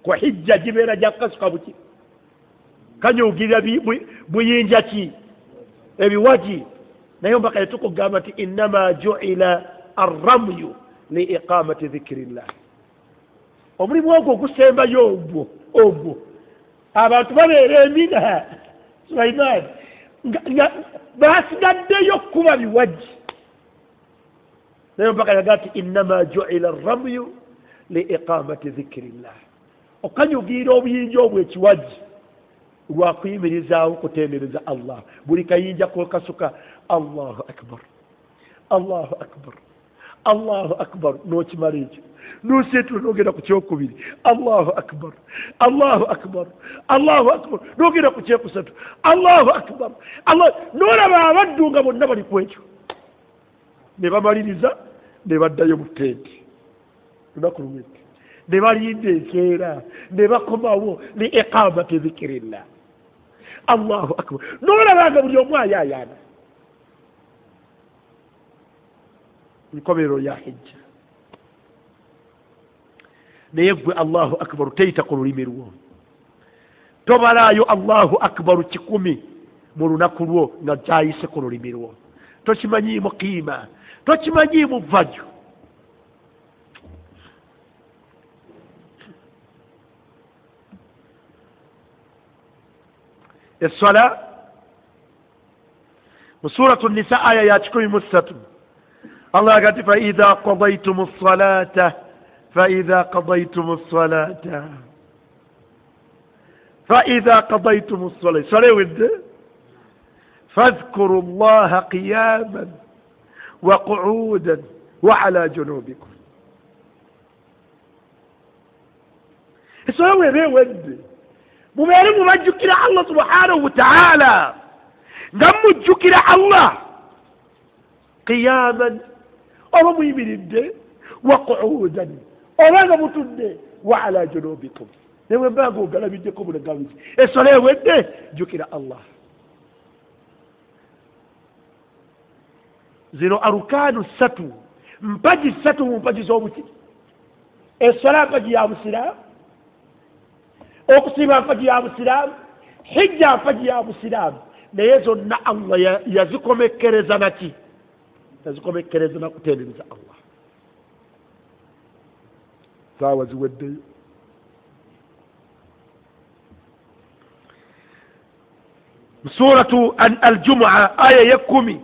ku hijja gibeera gya kukasuka buki, kanyugirira buyinja ki, ebiwagi. Naye omubaka yatukugamba nti innama juila arramyu li iqamati dhikrillah. Omulimu ogwo ogusembayo ogwo ogwo abantu babeera Emina, Sulaiman, nga basigaddeyo kuba biwagi. Naye omubaka yagaa nti innama juila arramyu li iqamati dhikrillah. Okanyugira obuyinja obwo ekiwagi lwakuyimirizaawo kutendereza Allah. Buli kayinja kokasuka Allahu akbar, Allahu akbar, Allahu akbar, n'okimala ekyo n'oseetula n'ogenda ku kyokubiri, Allahu akbar, Allahu akbar, Allahu akbar, n'ogenda ku kyekusatu, Allahu akbar, Allah. N'olaba abaddu nga bonna bali ku ekyo, ne bamaliriza ne baddayo mu tenti lunaku luwedde, ne balinda enkeera ne bakomawo li iqamati dhikrillah. Allahu akbar. N'olaba nga buli omu ayaayaana. Nkomerero ya hijja. Naye gwe Allahu akbar teyita ku lulimi lwo, tobalaayo Allahu akbar 100 mu lunaku lwo nga kyayise ku lulimi lwo. Tokimanyiimu kiima, tokimanyiimu vaju. Esswala mu suratu Nisa aya ya 103, Allah agati faidha qadaytum ssalata, faidha qadaytum ssalata, faidha qadaytum ssalata, swala ewedde, fadhkuru llaha qiyaman wa qu'udan wa ala junubikum. Eswala weba ewedde, mubeere mubajjukira Allah subhanahu wa ta'ala, nga mujjukira Allah qiyaman, oba muyimiridde, wa qu'udan, oba nga mutudde, wa ala junubikum. Naye bwe mba nga ogalabiddeko bulagabizi, eswala ewedde, jjukira Allah. Zino arukaanu ssatu, mpagi ssatu mu mpagi z'obuki. Eswala mpagi ya busiraamu, okusiiba mpagi ya busiraamu, hijja mpagi ya busiraamu, naye zonna Allah yazikomekkereza naki? Yazikomekkereza nakutendereza Allah. Saawa ziweddeyo. Suratu Aljumua aya ye10,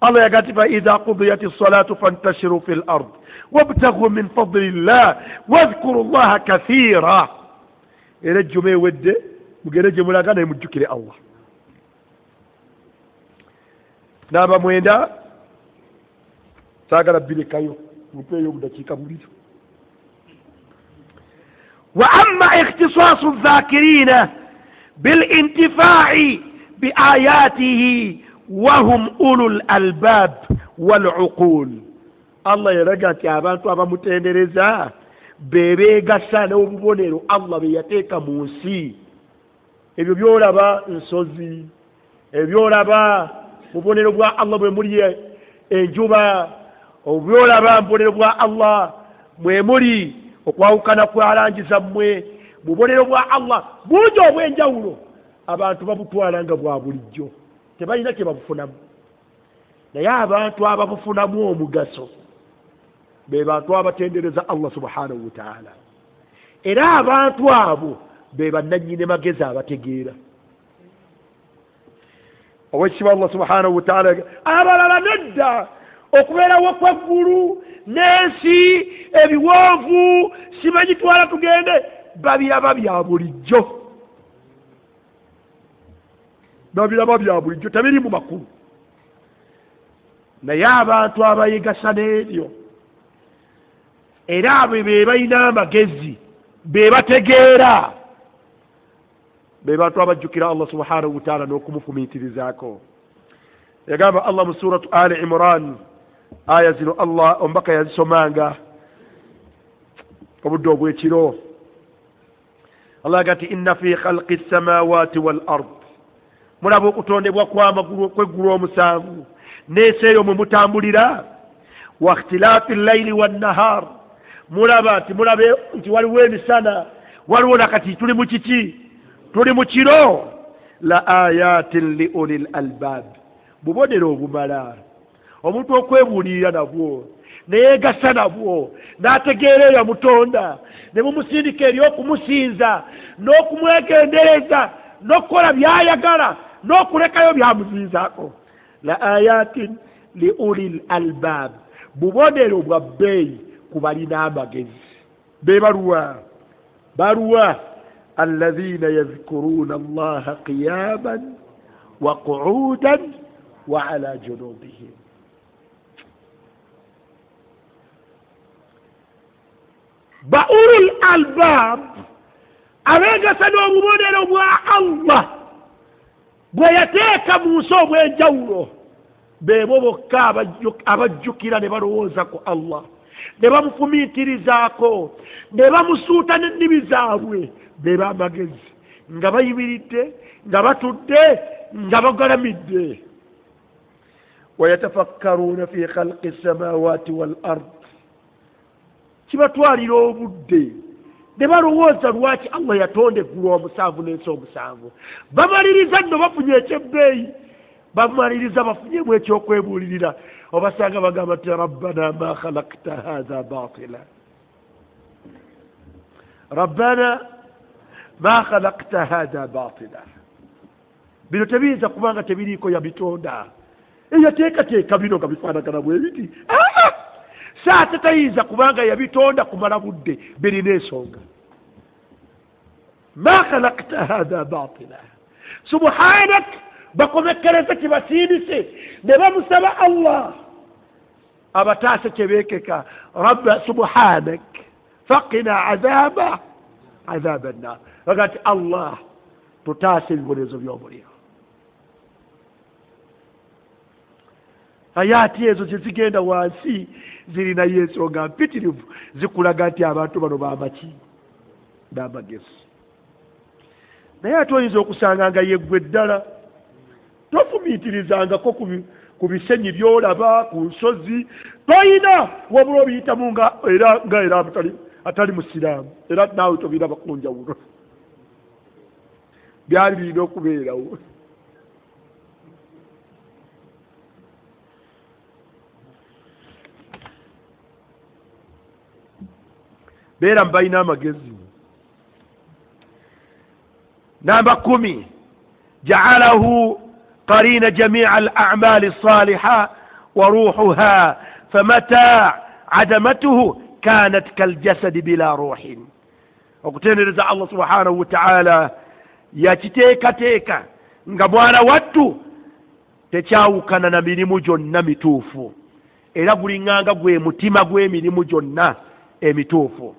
Allah yagati fa idha qudiyat as-salatu fantashiru fil ard wabtaghu min fadlillah wadhkuru llaha kathira. Era ejjuma ewedde mugende gye mulaga naye mujjukire Allah. Namba 9, saagala birekayo, mumpeeyo obudakiika bubiri. Wa amma ikhtisasu dhakirina bilintifai biayatihi wahum ulul albab waluqul. Allah yalaga nti abantu abamutendereza bebeegasa n'obubonero Allah bye yateeka mu nsi. Ebyo byolaba nsozi, ebyolaba bubonero bwa Allah bwe muli enjuba, obyolaba bubonero bwa Allah mwe muli okwawukana kwa langi zammwe, bubonero bwa Allah bungi obw'enjawulo. Abantu babutwala nga bwa bulijjo, tebalina kye babufunamu. Naye abantu ababufunamu omugaso be bantu abatendereza Allah subhanahu wa ta'ala. Era abantu abo be bannannyini magezi abategeera. Owekitiibwa Allah subhanahu wa ta'ala abalala nedda, okubeerawo kw'eggulu n'ensi, ebiwonvu, simanyi twala tugende, babiraba bya bulijjo, babiraba bya bulijjo, tebiri mu makulu. Naye abantu abayigasa n'ebyo era abo be balina amagezi, be bategeera, be bantu abajjukira Allah subhanahu wa ta'ala n'okumufumiitirizaako. Yagamba Allah mu suratu Ali Imran, aya zino Allah omubaka yazisomanga obudde obw'ekiro. Allah agamba nti inna fi khalqi ssamawati wal ard, mulaba okutondebwa kw'amagulu kw'eggulu omusanvu n'ensi eyo mwe mutambulira, wa ikhtilaafi llaili wannahar, mulaba nti mulabe nti waliwo emisana, waliwo nakati tuli mu kiki, tuli mu kiro. La ayatin li ulil albab, bubonero obumala omuntu okwebuulirira nabwo, neyeegasa nabwo, n'ategeera eyo amutonda, ne mumusindika eri okumusinza n'okumwegendereza n'okukola by'ayagala n'okulekayo byamuzinzaako. La ayatin li ulil albab, bubonero bwa bbeeyi ku balina amagezi. Be baluwa? Baluwa alladhina yadhkuruna Allaha qiyaman wa qu'udan wa ala junubihim. Ba ulul albab abeegasa n'obubonero bwa Allah bwe yateeka mu nsi obw'enjawulo, bebo bokka abajjukira ne balowooza ku Allah, ne bamufumiitirizaako, ne bamusuuta n'ennimi zaabwe. Be b'amagezi nga bayimiridde, nga batudde, nga bagalamidde. Wayatafakkaruuna fi khalqi ssamawati wal ard, kibatwalira obudde ne balowooza lwaki Allah yatonda eggulu omusanvu n'ensi omusanvu. Bamaliriza nno bafunye ekyebbeeyi, bamaliriza bafunyemu ekyokwebuulirira. Obasanga bagamba nti rabbana ma khalakta hatha batila, rabbana ma khalakta hatha batila. Bino tebiyinza kubanga tebiriiko yabitonda, eyateekateeka bino nga bifaanagana bwe biti. Saate tayinza kubanga yabitonda kumala budde, birina ensonga. Ma khalakta hatha batila subhanak, bakomekkereza kibasiibise ne bamusaba Allah abataase kyebeekeka. Rabba subhanak faqina adhaba adhaba nnar, baga nti Allah tutaase ebibonerezo by'omuliro. Ayaati ezo zezigenda wansi zirinayo ensonga mpitirivu, zikulaga nti abantu bano bamaki n'amagezi. Naye ate oyinza okusanga nga yeggwe ddala, tofumiitirizangako ku ku bisenyi by'olaba ku nsozi toyina wabula obiyitamu nga era nga era atali musiraamu era naawe tobiraba ku njawulo byali birina okubeerawo. Beera mubalina amagezi. Namba 10 ja'alahu qarina jami'a al-a'mali as-saliha wa ruhuha famata adamatuhu kanat kaljasadi bila ruhin. Okutendereza Allah subhanahu wa ta'ala yakiteekateeka nga bwana wattu tekyawukana na mirimu gyonna mituufu era gulinganga gwe mutima gw'emirimu gyonna emituufu.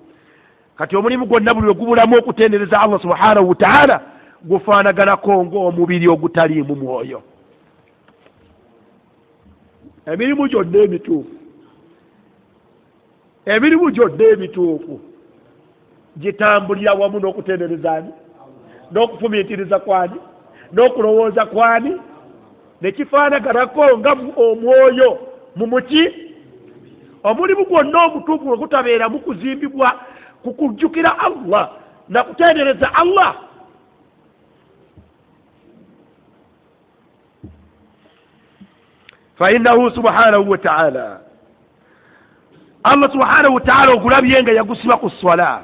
Kati omulimu gwonna buli ogubulamu okutendereza Allah subhanahu wa ta'ala gufaanaganako ng'omubiri ogutaliimu mwoyo. Emirimu gyonna emituufu, emirimu gyonna emituufu gitambulira wamu n'okutendereza ani, n'okufumiitiriza kwani, n'okulowooza kwani, ne kifaanaganako nga omwoyo mu muki. Omulimu gwonna omutuufu we gutabeeramu kuzimbibwa ku kujjukira Allah na kutendereza Allah, fa innahu subhanahu wa ta'ala, Allah subhanahu wa ta'ala ogulabye nga yagusiba ku swala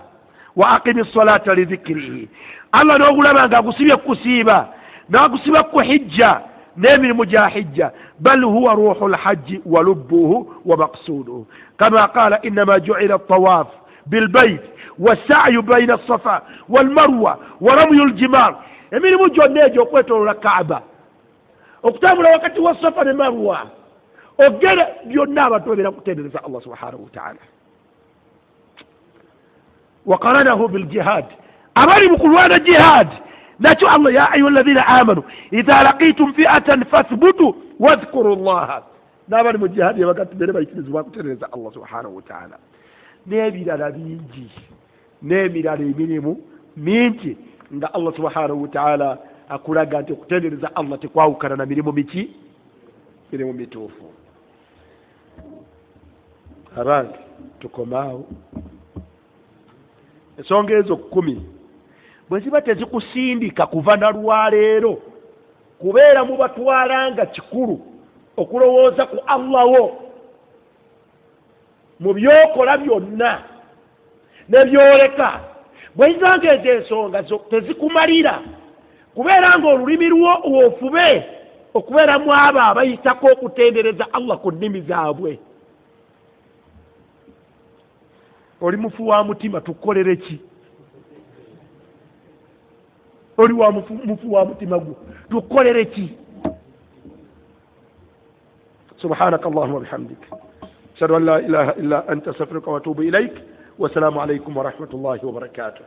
wa aqimi ssalata lidhikrihi. Allah n'ogulaba nga agusibye kusiiba n'agusiba ku hijja n'emirimu gya hijja. Bal huwa ruhu lhajji wa lubbuhu wa maqsuduhu kama qala innama juila altawaf bilbayt wassa'yu bayna alsafa walmarwa wa ramyu ljimar. Emirimu gyonna egyo okwetoloola Kaaba, okutambula wakati wa Safa ne Marwa, ogera byonna abantu babeera kutendereza Allah subhanahu wa ta'ala. Wa qaranahu biljihad, abali mu kulwana jihad nakyo Allah ya ayuha alladhina amanu idha laqitum fi'atan fathbutu wadhkuru llaha. N'abali mu jihad yabagati bere bayikirizibwa kutendereza Allah subhanahu wa ta'ala. N'ebirala bingi, n'emirala emirimu mingi nga Allah subhanahu wa ta'ala akulaga nti okutendereza Allah tekwawukana na mirimu miki, mirimu mituufu. Abange tukomaawo. Ensonga ezo 10 bwe ziba tezikusindika kuva na lwaleero kubeera mu batwalanga kikulu okulowooza ku Allah wo mu byokola byonna ne byoleka, bwe zibanga ezo ensonga tezikumalira kubeera ng'olulimi lwo ofube okubeeramu abo abayitako okutendereza Allah ku nnimi zaabwe. Oli mufu wa mutima, tukolere ki? Oli wa mufu wa mutima gwo, tukolere ki? Subhanaka Allahumma bihamdik ashhadu an la ilaha illa anta astaghfiruka wa atubu ilaik. Wassalamu alaykum wa rahmatullahi wa barakatuh.